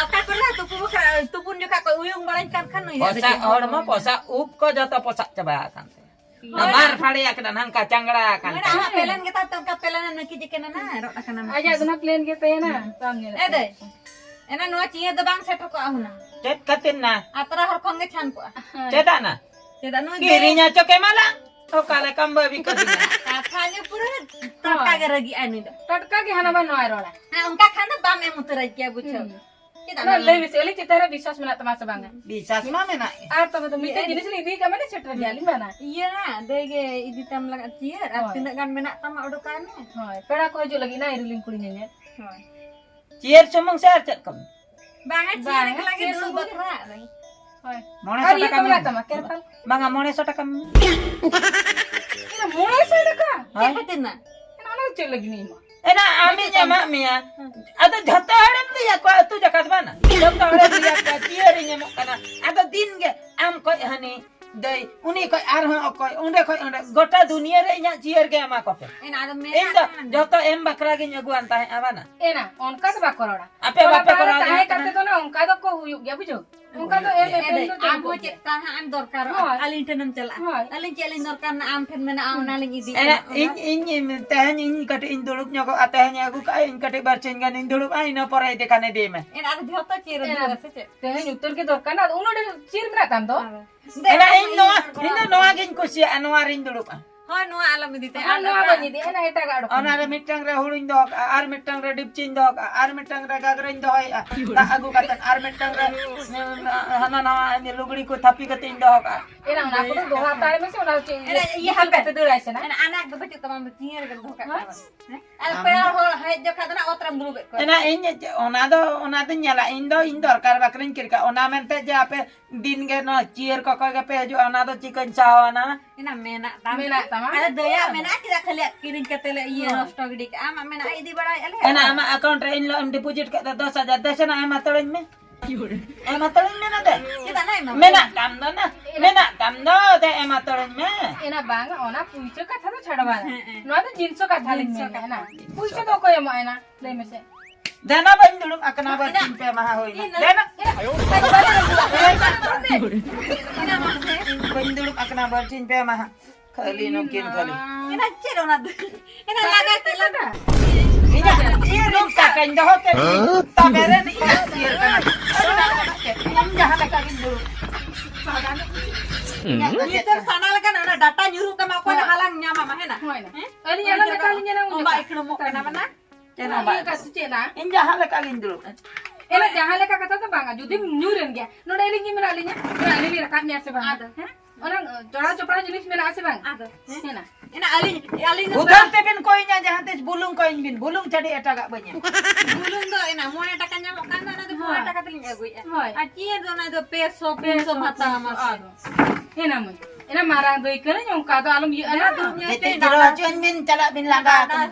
ᱚᱠᱟ ᱠᱚᱨᱮ ᱛᱩᱯᱩ ᱵᱟᱠᱷᱨᱟ, ᱛᱩᱯᱩᱱ ᱡᱚᱠᱷᱟ ᱠᱚ ᱩᱭᱩᱝ ᱵᱟᱲᱟᱧ ᱠᱟᱱ ᱠᱷᱟᱱ ᱱᱩᱭ ᱫᱚ ᱯᱚᱥᱟᱜ ᱪᱮᱫ ᱦᱚᱲᱢᱚ, ᱦᱚᱸ ᱵᱟᱝ᱾ ᱯᱚᱥᱟᱜ ᱩᱵ ᱠᱚ ᱡᱚᱛᱚ ᱯᱚᱥᱟᱜ ᱪᱟᱵᱟ ᱟᱠᱟᱱ ᱛᱟᱭᱟ᱾ ᱦᱳᱭ᱾ ᱵᱟᱨ ᱯᱷᱟᱲᱮ ᱟᱠᱟᱱᱟ, ᱦᱟᱱᱠᱟ ᱪᱟᱝᱲᱟ ᱟᱠᱟᱱ ᱢᱟᱱᱮ ᱛᱟᱭᱟ᱾ ᱟᱢᱟᱜ ᱯᱮᱞᱮᱱ ᱜᱮᱛᱟ ᱛᱚ, ᱚᱱᱠᱟ ᱯᱮᱞᱮᱱ ᱮᱢ ᱱᱟᱹᱠᱤᱡ ᱟᱠᱟᱱᱟ ᱱᱟ, ᱨᱚᱜ ᱟᱠᱟᱱᱟ ᱱᱟ᱾ ᱟᱡᱟᱜ ᱫᱚ ᱱᱟ ᱯᱞᱮᱱ ᱜᱮ ᱛᱟᱦᱮᱱᱟ, ᱵᱟᱝ ᱧᱮᱞᱚᱜ ᱮ ᱫᱟᱹᱭ, ᱠᱟᱱᱟ᱾ ᱮᱱᱟ ᱱᱚᱣᱟ ᱪᱤᱭᱟᱹ ᱫᱚ ᱵᱟᱝ ᱥᱮᱴᱮᱨ ᱠᱚᱜᱼᱟ ᱦᱩᱱᱟᱹᱝ᱾ ᱪᱮᱫ ᱠᱷᱟᱹᱛᱤᱨ ᱱᱟ? ᱟᱛᱨᱟ ᱦᱚᱲ ᱠᱷᱚᱱ ᱜᱮ ᱪᱷᱟᱱ ᱠᱚᱜᱼᱟ᱾ ᱦᱳᱭ᱾ ᱪᱮᱫᱟᱜ ᱱᱟ? ᱪᱮᱫᱟᱜ ᱱᱩᱭ ᱫᱚ ᱠᱤᱨᱤᱧ ᱦᱚᱪᱚ ᱠᱮᱢᱟᱞᱟᱝ᱾ ᱚᱠᱟ ᱞᱮᱠᱟᱢ ᱵᱟᱹᱵᱤ ᱠᱟᱹᱫᱤᱧᱟ? ᱠᱟᱛᱷᱟ ᱜᱮ ᱯᱩᱨᱟᱹ ᱴᱟᱴᱠᱟ ᱦᱳᱭ᱾ ᱜᱮ ᱨᱟᱹᱜᱤᱜᱼᱟᱭ ᱱᱩᱭ ᱫᱚ᱾ ᱴᱟᱴᱠᱟ ᱜᱮ ᱦᱟᱱᱟ ᱵᱟ ᱱᱚᱣᱟᱭ ᱨᱚᱲᱟ᱾ ᱦᱮᱸ, ᱚᱱᱠᱟ ᱠᱷᱟᱱ ᱫᱚ ᱵᱟᱢ ᱮᱢ ᱩᱛᱟᱹᱨᱟᱭ ᱠᱮᱭᱟ, ᱵᱩᱡᱷᱟᱹᱣ᱾ ᱦᱩᱸ᱾ ᱪᱮᱫᱟᱜ ᱚᱱᱟ ᱵᱟᱢ ᱞᱟᱹᱭ ᱮᱢ ᱢᱮᱥᱮ, ᱟᱹᱞᱤᱧ ᱪᱮᱛᱟᱱ ᱨᱮ ᱵᱤᱥᱣᱟᱥ ᱢᱮᱱᱟᱜ ᱛᱟᱢᱟ ᱥᱮ ᱵᱟᱝᱟ? ᱵᱤᱥᱣᱟᱥ ᱢᱟ ᱢᱮᱱᱟᱜ ᱜᱮ᱾ ᱟᱨ ᱛᱚᱵᱮ ᱫᱚ ᱢᱤᱫᱴᱮᱱ ᱤᱭᱟᱹ ᱡᱤᱱᱤᱥ ᱞᱤᱧ ᱤᱫᱤ ᱠᱟᱜ ᱢᱟᱱᱮ ᱥᱮᱴᱮᱨ ᱜᱮᱭᱟ ᱞᱤᱧ ᱢᱟᱱᱟ᱾ ᱤᱭᱟᱹ ᱫᱟᱹᱭ ᱜᱮ ᱤᱫᱤ ᱛᱟᱢ ᱞᱟᱜᱟᱜ ᱪᱤᱭᱟᱹᱨ ᱟᱨ ᱦᱳᱭ᱾ ᱛᱤᱱᱟᱹᱜ ᱜᱟᱱ ᱢᱮᱱᱟᱜ ᱛᱟᱢᱟ ᱚᱰᱚᱠᱟᱭ ᱢᱮ᱾ ᱦᱳᱭ, ᱯᱮᱲᱟ ᱠᱚ ᱦᱤᱡᱩᱜ ᱞᱟᱹᱜᱤᱫ ᱱᱟ ᱤᱨᱤᱞᱤᱧ ᱠᱩᱲᱤ ᱧᱮᱧᱮᱞ᱾ ᱦᱳᱭ᱾ ᱪᱤᱭᱟᱹᱨ ᱥᱩᱢᱩᱝ ᱥᱮ ᱟᱨ ᱪᱮᱫ ᱠᱚ? ᱵᱟᱝᱟ, ᱪᱤᱭᱟᱹᱨ ᱵᱟᱝᱟ, ᱮᱠᱞᱟ ᱜᱮ ᱪᱤᱭᱟᱹᱨ ᱫᱩᱲᱩᱵ ᱥᱩᱢᱩᱝ ᱜᱮ᱾ ᱵᱟᱠᱷᱨᱟ᱾ ᱦᱳᱭ᱾ ᱢᱚᱬᱮ ᱟᱨ ᱥᱚ ᱤᱭᱟᱹ ᱴᱟᱠᱟ ᱠᱚ ᱢᱮᱱᱟᱜ ᱢᱮᱱᱟᱜ᱾ ᱛᱟᱢᱟ, ᱠᱮᱨᱯᱟᱞ? ᱵᱟᱝᱟ, ᱢᱚᱬᱮ ᱥᱚ ᱴᱟᱠᱟ ᱢᱮᱱᱟᱜ᱾ ᱤᱱᱟᱹ ᱢᱚᱬᱮ ᱥᱚ ᱴᱟᱠᱟ? ᱦᱳᱭ᱾ ᱪᱮᱫ ᱠᱷᱟᱹᱛᱤᱨ ᱱᱟ? ᱮᱱᱟ ᱚᱱᱟ ᱫᱚ ᱪᱮᱫ ᱞᱟᱹᱜᱤᱫ ᱤᱧ ᱮᱢᱟ? ᱮᱱᱟ ᱟᱢᱤᱧ ᱮᱢᱟᱜ ᱢᱮᱭᱟ᱾ ᱦᱮᱸ᱾ ᱟᱫᱚ ᱡᱷᱚᱛᱚ ᱦᱚᱲᱮᱢ ᱞᱟᱹᱭ ᱟᱠᱚᱣᱟ, ᱟᱹᱛᱩ ᱡᱟᱠᱟᱛ ᱵᱟᱝᱟ? ᱡᱷᱚᱛᱚ ᱦᱚᱲᱮᱢ ᱞᱟᱹᱭ ᱟᱠᱚᱣᱟ, ᱪᱤᱭᱟᱹᱨᱤᱧ ᱮᱢᱚᱜ ᱠᱟᱱᱟ᱾ ᱟᱫᱚ ᱫᱤᱱ ᱜᱮ ᱟᱢ ᱠᱷᱚᱡ ᱦᱟᱹᱱᱤ ᱫᱟᱹᱭ, ᱩᱱᱤ ᱠᱷᱚᱡ ᱟᱨᱦᱚᱸ ᱚᱠᱚᱭ, ᱚᱸᱰᱮ ᱠᱷᱚᱡ ᱚᱸᱰᱮ, ᱜᱚᱴᱟ ᱫᱩᱱᱤᱭᱟᱹ ᱨᱮ ᱤᱧᱟᱜ ᱪᱤᱭᱟᱹᱨ ᱜᱮ ᱮᱢᱟ ᱠᱚᱯᱮ᱾ ᱮᱱᱟ ᱟᱫᱚ ᱢᱮᱱᱟᱜ ᱤᱧ ᱫᱚ ᱠᱷᱟᱱ᱾ ᱡᱷᱚᱛᱚ ᱮᱢ ᱵᱟᱠᱷᱨᱟ ᱜᱤᱧ ᱟᱹᱜᱩᱣᱟᱱ ᱛᱟᱦᱮᱸᱫᱼᱟ, ᱵᱟᱝᱟ? ᱮᱱᱟ, ᱚᱱᱠᱟ ᱫᱚ ᱵᱟᱠᱚ ᱨᱚᱲᱟ᱾ ᱟᱯᱮ ᱴᱚᱞᱟ ᱵᱟᱯᱮ ᱯᱟᱲᱟ ᱨᱮ ᱠᱚᱨᱟᱣ ᱛᱟᱦᱮᱸ ᱡᱟᱦᱟᱸ ᱠᱟᱛᱮ ᱠᱟᱱᱟ᱾ ᱫᱚ ᱱᱟ ᱚᱱᱠᱟ ᱫᱚᱠᱚ ᱦᱩᱭᱩᱜ ᱜᱮᱭᱟ, ᱵᱩᱡᱷᱟᱹᱣ? ᱚᱱᱠᱟ ᱫᱚ ᱮᱢ ᱮ ᱮᱯᱮᱢ ᱫᱟᱹᱭ, ᱫᱚ ᱟᱢ ᱪᱟᱹᱞᱩᱜ ᱦᱚᱸ ᱜᱮᱭᱟ᱾ ᱪᱮᱫ ᱠᱟᱱ ᱦᱟᱸᱜ ᱮᱢ ᱫᱚᱨᱠᱟᱨᱚᱜᱼᱟ? ᱦᱳᱭ᱾ ᱟᱹᱞᱤᱧ ᱴᱷᱮᱱᱮᱢ ᱪᱟᱞᱟᱜᱼᱟ᱾ ᱦᱳᱭ᱾ ᱟᱹᱞᱤᱧ ᱪᱮᱫ ᱞᱤᱧ ᱫᱚᱨᱠᱟᱨ ᱱᱟ ᱟᱢ ᱴᱷᱮᱱ ᱢᱮᱱᱟᱜᱼᱟ, ᱚᱱᱟ ᱞᱤᱧ ᱤᱫᱤᱭᱟ᱾ ᱮᱱᱟ, ᱤᱧ, ᱤᱧ ᱛᱮᱦᱮᱧ ᱤᱧ ᱠᱟᱹᱴᱤᱡ ᱤᱧ ᱫᱩᱲᱩᱵ ᱧᱚᱜᱚᱜᱼᱟ, ᱛᱮᱦᱮᱧ ᱟᱹᱜᱩ ᱠᱟᱜᱼᱟ, ᱤᱧ ᱠᱟᱹᱴᱤᱡ ᱵᱟᱨ ᱥᱤᱧ ᱜᱟᱱᱤᱧ ᱫᱩᱲᱩᱵᱼᱟ, ᱤᱱᱟᱹ ᱯᱚᱨᱮ ᱤᱫᱤ ᱠᱷᱟᱱ ᱤᱫᱤᱭ ᱢᱮ᱾ ᱮᱱᱟ ᱟᱫᱚ ᱡᱷᱚᱛᱚ ᱪᱮᱫ ᱨᱮ ᱮᱱᱟ, ᱫᱩᱲᱩᱵᱼᱟ ᱥᱮ ᱪᱮᱫ? ᱛᱮᱦᱮᱧ ᱩᱛᱟᱹᱨ ᱜᱮ ᱫᱚᱨᱠᱟᱨ ᱱᱟ, ᱟᱫᱚ ᱩᱱᱟᱹᱜ ᱰᱷᱮᱨ ᱪᱤᱨ ᱢᱮᱱᱟᱜ ᱛᱟᱢ ᱫᱚ? ᱦᱳᱭ᱾ ᱮᱱᱟ ᱤᱧ ᱱᱚᱣᱟ, ᱤᱧ ᱫᱚ ᱱᱚᱣᱟ ᱜᱤᱧ ᱠᱩᱥᱤᱭᱟᱜᱼᱟ, ᱱᱚᱣᱟ ᱨᱤᱧ ᱫᱩᱲᱩᱵᱼᱟ᱾ ᱦᱳᱭ, ᱱᱚᱣᱟ ᱟᱞᱚᱢ ᱤᱫᱤ ᱛᱟᱭᱟ᱾ ᱦᱳᱭ, ᱱᱚᱣᱟ ᱵᱟᱹᱧ ᱤᱫᱤᱭᱟ, ᱚᱱᱟ ᱮᱴᱟᱜᱟᱜ ᱚᱰᱚᱠ ᱚᱱᱟ ᱨᱮ ᱢᱤᱫᱴᱟᱝ ᱨᱮ ᱦᱩᱲᱩᱧ ᱫᱚᱦᱚ ᱠᱟᱜᱼᱟ, ᱟᱨ ᱢᱤᱫᱴᱟᱝ ᱨᱮ ᱰᱤᱯᱪᱤᱧ ᱫᱚᱦᱚ ᱠᱟᱜᱼᱟ, ᱟᱨ ᱢᱤᱫᱴᱟᱝ ᱨᱮ ᱜᱟᱜᱽᱨᱟᱧ ᱫᱚᱦᱚᱭᱮᱜᱼᱟ, ᱫᱟᱜ ᱟᱹᱜᱩ ᱠᱟᱛᱮ, ᱟᱨ ᱢᱤᱫᱴᱟᱝ ᱨᱮ, ᱩᱸ, ᱦᱟᱱᱟ ᱱᱟᱣᱟ ᱞᱩᱜᱽᱲᱤ ᱠᱚ ᱛᱷᱟᱯᱤ ᱠᱟᱛᱮᱧ ᱫᱚᱦᱚ ᱠᱟᱜᱼᱟ᱾ ᱮᱱᱟ ᱚᱱᱟ ᱠᱚᱫᱚ ᱫᱚᱦᱚ ᱦᱟᱛᱟᱲ ᱢᱮᱥᱮ, ᱚᱱᱟ ᱪᱮᱫ ᱤᱭᱟᱹ ᱦᱟᱯᱮ ᱫᱟᱹᱲ ᱟᱭ ᱥᱮ ᱱᱟ? ᱮᱱᱟ ᱟᱱᱟᱜ ᱫᱚ ᱵᱟᱹᱪᱩᱜ ᱛᱟᱢᱟ, ᱟᱢ ᱫᱚ ᱪᱤᱭᱟᱹ ᱨᱮᱜᱮ ᱫᱚᱦᱚ ᱠᱟᱜ ᱠᱟᱱᱟ᱾ ᱦᱮᱸ? ᱟᱨ ᱯᱮᱲᱟ ᱦᱚᱲ ᱦᱮᱡ ᱡᱚᱠᱷᱟᱡ ᱫᱚ ᱱᱟ ᱚᱛ ᱨᱮᱢ ᱫᱩᱲᱩᱵᱮᱫ ᱠᱚᱣᱟ᱾ ᱮᱱᱟ ᱤᱧ ᱚᱱᱟ ᱫᱚ, ᱚᱱᱟ ᱫᱚᱧ ᱧᱮᱞᱟ, ᱤᱧ ᱫᱚ, ᱤᱧ ᱫᱚᱨᱠᱟᱨ ᱵᱟᱠᱷᱨᱟᱧ ᱠᱤᱨᱤᱧ ᱠᱟᱜᱼᱟ, ᱚᱱᱟ ᱢᱮᱱᱛᱮ ᱡᱮ ᱟᱯᱮ ᱫᱤᱱ ᱜᱮ ᱱᱚᱣᱟ ᱪᱤᱭᱟᱹᱨ ᱠᱚᱠᱚᱭ ᱜᱮᱯᱮ ᱦᱤᱡᱩᱜᱼᱟ, ᱚᱱᱟ ᱫᱚ ᱪᱤᱠᱟᱹᱧ ᱥᱟᱦᱟᱣᱟ ᱱᱟ? ᱮᱱᱟ ᱢᱮᱱᱟᱜ ᱛᱟᱢ᱾ ᱢᱮᱱᱟᱜ ᱛᱟᱢᱟ? ᱟᱫᱚ ᱫᱚᱭᱟ ᱢᱮᱱᱟᱜᱼᱟ, ᱪᱮᱫᱟᱜ ᱠᱷᱟᱹᱞᱤ ᱠᱤᱨᱤᱧ ᱠᱟᱛᱮ ᱞᱮ ᱤᱭᱟᱹ ᱦᱳᱭ᱾ ᱱᱚᱥᱴᱚ ᱜᱤᱰᱤ ᱠᱟᱜᱼᱟ? ᱟᱢᱟᱜ ᱢᱮᱱᱟᱜᱼᱟ, ᱤᱫᱤ ᱵᱟᱲᱟᱭᱮᱫᱼᱟ ᱞᱮ᱾ ᱮᱱᱟ ᱟᱢᱟᱜ ᱟᱠᱟᱣᱩᱱᱴ ᱨᱮ ᱤᱧ ᱦᱤᱞᱳᱜ ᱮᱢ ᱰᱤᱯᱚᱡᱤᱴ ᱠᱟᱜ ᱫᱚ ᱫᱚᱥ ᱦᱟᱡᱟᱨ, ᱫᱮᱥᱮ ᱱᱟ ᱮᱢ ᱦᱟᱛᱟᱲᱟᱹᱧ ᱢᱮ᱾ ᱮᱢ ᱦᱟᱛᱟᱲᱟᱹᱧ ᱢᱮ ᱱᱚᱰᱮ᱾ ᱪᱮᱫᱟᱜ ᱱᱟ ᱮᱢᱟ? ᱢᱮᱱᱟᱜ ᱛᱟᱢ ᱫᱚ ᱱᱟ, ᱮᱱᱟ ᱢᱮᱱᱟᱜ ᱛᱟᱢ ᱫᱚ, ᱫᱮ ᱮᱢ ᱦᱟᱛᱟᱲᱟᱹᱧ ᱢᱮ᱾ ᱮᱱᱟ ᱵᱟᱝ, ᱚᱱᱟ ᱯᱩᱭᱥᱟᱹ ᱠᱟᱛᱷᱟ ᱫᱚ ᱪᱷᱟᱰᱣᱟ᱾ ᱦᱮᱸ, ᱦᱮᱸ᱾ ᱱᱚᱣᱟ ᱫᱚ ᱡᱤᱱᱥᱚ ᱠᱟᱛᱷᱟ ᱞᱤᱧ ᱡᱤᱱᱥᱚ ᱢᱮᱱᱮᱫᱼᱟ ᱠᱟᱛᱷᱟ᱾ ᱱᱟ᱾ ᱯᱩᱭᱥᱟᱹ ᱫᱚ ᱚᱠᱚᱭ ᱮᱢᱚᱜᱼᱟ ᱮᱱᱟ? ᱞᱟᱹᱭ ᱢᱮᱥᱮ᱾ ᱫᱮᱱᱟ ᱵᱟᱹᱧ ᱫᱩᱲᱩᱵ ᱟᱠᱟᱱᱟ, ᱵᱟᱨᱥᱤᱧ ᱯᱮ ᱢᱟᱦᱟ ᱦᱩᱭᱱᱟ᱾ ᱤᱧ ᱫᱮᱱᱟ᱾ ᱤᱧ ᱵᱟᱹᱧ ᱫᱩᱲᱩᱵ ᱟᱠᱟᱱᱟ, ᱵᱟᱨᱥᱤᱧ ᱯᱮ ᱢᱟᱦᱟ᱾ ᱠᱷᱟᱹᱞᱤ ᱱᱩᱠᱤᱱ ᱠᱷᱟᱹᱞᱤ᱾ ᱮᱱᱟ ᱪᱮᱫ ᱚᱱᱟ ᱫᱚ? ᱮᱱᱟ ᱞᱟᱜᱟ ᱪᱮᱫ ᱞᱟᱜᱟ? ᱤᱧᱟᱹᱜ ᱤᱭᱟᱹ ᱨᱩᱢ ᱴᱟᱠᱟᱧ ᱫᱚᱦᱚ ᱠᱮᱫ᱾ ᱛᱟᱵᱮᱨᱮᱱ ᱤᱧᱟᱹᱜ ᱤᱭᱟᱹ ᱠᱟᱱᱟ᱾ ᱤᱧ ᱡᱟᱦᱟᱸ ᱞᱮᱠᱟ ᱜᱤᱧ ᱫᱩᱲᱩᱵ᱾ ᱥᱟᱫᱟ ᱧᱚᱜ᱾ ᱤᱧᱟᱹᱜ ᱫᱚ ᱪᱮᱫ ᱱᱤᱛᱚᱜ ᱠᱟᱱᱟ? ᱥᱟᱱᱟ ᱞᱮᱠᱟᱱ ᱚᱱᱟ ᱰᱟᱴᱟ ᱧᱩᱨᱩᱜ ᱛᱟᱢᱟ, ᱚᱠᱚᱭ ᱫᱚ ᱦᱳᱭ᱾ ᱦᱟᱞᱟᱝ ᱧᱟᱢᱟ, ᱦᱮᱸ ᱱᱟ? ᱦᱳᱭ ᱱᱟ᱾ ᱦᱮᱸ? ᱟᱹᱞᱤᱧ ᱟᱞᱚ ᱢᱮᱛᱟ ᱞᱤᱧᱟ ᱱᱟ, ᱩᱱ ᱚᱱᱟ ᱡᱚᱠᱷᱟᱡ᱾ ᱤᱠᱲᱩᱢᱚᱜ ᱠᱟᱱᱟ ᱵᱟᱱᱟ᱾ ᱪᱮᱫ ᱦᱚᱸ ᱵᱟᱭ ᱤᱭᱟᱹ ᱠᱟᱛᱮ ᱪᱮᱫ ᱱᱟ? ᱤᱧ ᱡᱟᱦᱟᱸ ᱞᱮᱠᱟ ᱜᱤᱧ ᱫᱩᱲᱩᱵ᱾ ᱮᱱᱟ ᱡᱟᱦᱟᱸ ᱞᱮᱠᱟ ᱠᱟᱛᱷᱟ ᱫᱚ ᱵᱟᱝᱟ, ᱡᱩᱫᱤᱢ ᱧᱩᱨ ᱮᱱ ᱜᱮᱭᱟ, ᱱᱚᱰᱮ ᱟᱹᱞᱤᱧ ᱜᱮ ᱢᱮᱱᱟᱜ ᱞᱤᱧᱟ, ᱟᱹᱞᱤᱧ ᱞᱤᱧ ᱨᱟᱠᱟᱵ ᱢᱮᱭᱟ ᱥᱮ ᱵᱟᱝᱟ? ᱟᱫᱚ? ᱦᱮᱸ? ᱚᱱᱟ ᱡᱚᱲᱟ ᱪᱚᱯᱲᱟ ᱡᱤᱱᱤᱥ ᱢᱮᱱᱟᱜᱼᱟ ᱥᱮ ᱵᱟᱝ? ᱟᱫᱚ? ᱦᱮᱸ? ᱦᱮᱸ ᱱᱟ? ᱮᱱᱟ ᱟᱹᱞᱤᱧ, ᱟᱹᱞᱤᱧ ᱫᱚ ᱩᱫᱷᱟᱹᱨ ᱛᱮᱵᱤᱱ ᱠᱚᱭᱤᱧᱟ ᱡᱟᱦᱟᱸ ᱛᱤᱥ ᱵᱩᱞᱩᱝ ᱠᱚᱭᱤᱧ ᱵᱤᱱ, ᱵᱩᱞᱩᱝ ᱪᱷᱟᱹᱰᱤ ᱮᱴᱟᱜᱟᱜ ᱵᱟᱹᱧ ᱮᱢᱟ᱾ ᱵᱩᱞᱩᱝ ᱫᱚ ᱮᱱᱟ ᱢᱚᱬᱮ ᱴᱟᱠᱟ ᱧᱟᱢᱚᱜ ᱠᱟᱱ ᱫᱚ, ᱚᱱᱟ ᱫᱚ ᱢᱚᱬᱮ ᱦᱳᱭ᱾ ᱴᱟᱠᱟ ᱛᱮᱞᱤᱧ ᱟᱹᱜᱩᱭᱮᱫᱼᱟ᱾ ᱦᱳᱭ᱾ ᱟᱨ ᱪᱤᱭᱟᱹ ᱫᱚ ᱚᱱᱟ ᱫᱚ ᱯᱮ ᱥᱚ, ᱯᱩᱱ ᱥᱚ ᱦᱟᱛᱟᱣᱟ ᱢᱟᱥᱮ᱾ ᱟᱫᱚ᱾ ᱮᱱᱟ ᱢᱟᱹᱭ, ᱮᱱᱟ ᱢᱟᱨᱟᱝ ᱫᱟᱹᱭ ᱠᱟᱹᱱᱟᱹᱧ, ᱚᱱᱠᱟ ᱫᱚ ᱟᱞᱚᱢ ᱤᱭᱟᱹᱜᱼᱟ ᱮᱱᱟ ᱱᱟ᱾ ᱫᱩ ᱜᱤᱛᱤᱡ ᱡᱤᱨᱟᱹᱣ ᱦᱚᱪᱚᱧ ᱵᱤᱱ, ᱪᱟᱞᱟᱜ ᱵᱤᱱ ᱞᱟᱸᱜᱟ ᱟᱠᱟᱱᱟ᱾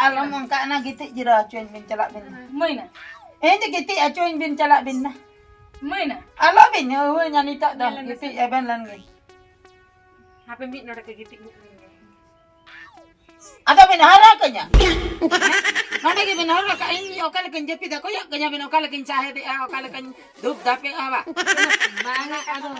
ᱟᱞᱚᱢ ᱚᱱᱠᱟᱜᱼᱟ ᱱᱟ, ᱜᱤᱛᱤᱡ ᱡᱤᱨᱟᱹᱣ ᱦᱚᱪᱚᱧ ᱵᱤᱱ, ᱪᱟᱞᱟᱜ ᱵᱤᱱ᱾ ᱢᱟᱹᱭ ᱱᱟ᱾ ᱤᱧ ᱫᱚ ᱜᱤᱛᱤᱡ ᱦᱚᱪᱚᱧ ᱵᱤᱱ, ᱪᱟᱞᱟᱜ ᱵᱤᱱ ᱱᱟ᱾ ᱢᱟᱹᱭ ᱱᱟ᱾ ᱟᱞᱚ ᱵᱤᱱ ᱦᱩᱭ ᱱᱟ ᱱᱤᱛᱚᱜ ᱫᱚ, ᱧᱮᱞ ᱢᱮᱥᱮ᱾ ᱜᱤᱛᱤᱡ ᱮᱵᱮᱱ ᱞᱮᱱ ᱜᱮ᱾ ᱦᱟᱯᱮ ᱢᱤᱫ ᱱᱚᱰᱮ ᱠᱚ ᱜᱤᱛᱤᱡ ᱧᱚᱜ ᱞᱮᱱ ᱜᱮ᱾ ᱟᱫᱚ ᱵᱤᱱ ᱦᱚᱨᱦᱚ ᱠᱟᱹᱧᱟ? ᱱᱚᱰᱮ ᱜᱮ ᱵᱤᱱ ᱦᱚᱨᱦᱚ ᱠᱟᱜᱼᱟ, ᱤᱧ ᱚᱠᱟ ᱞᱮᱠᱟᱧ ᱡᱟᱹᱯᱤᱫᱟ, ᱠᱚᱭᱚᱜ ᱠᱟᱹᱧᱟ ᱵᱤᱱ ᱚᱠᱟ ᱞᱮᱠᱟᱧ ᱥᱟᱦᱮᱫᱮᱜᱼᱟ, ᱚᱠᱟ ᱞᱮᱠᱟᱧ ᱫᱷᱩᱯ ᱫᱷᱟᱯᱮᱜᱼᱟ ᱵᱟ᱾ ᱵᱟᱝᱟ, ᱟᱫᱚ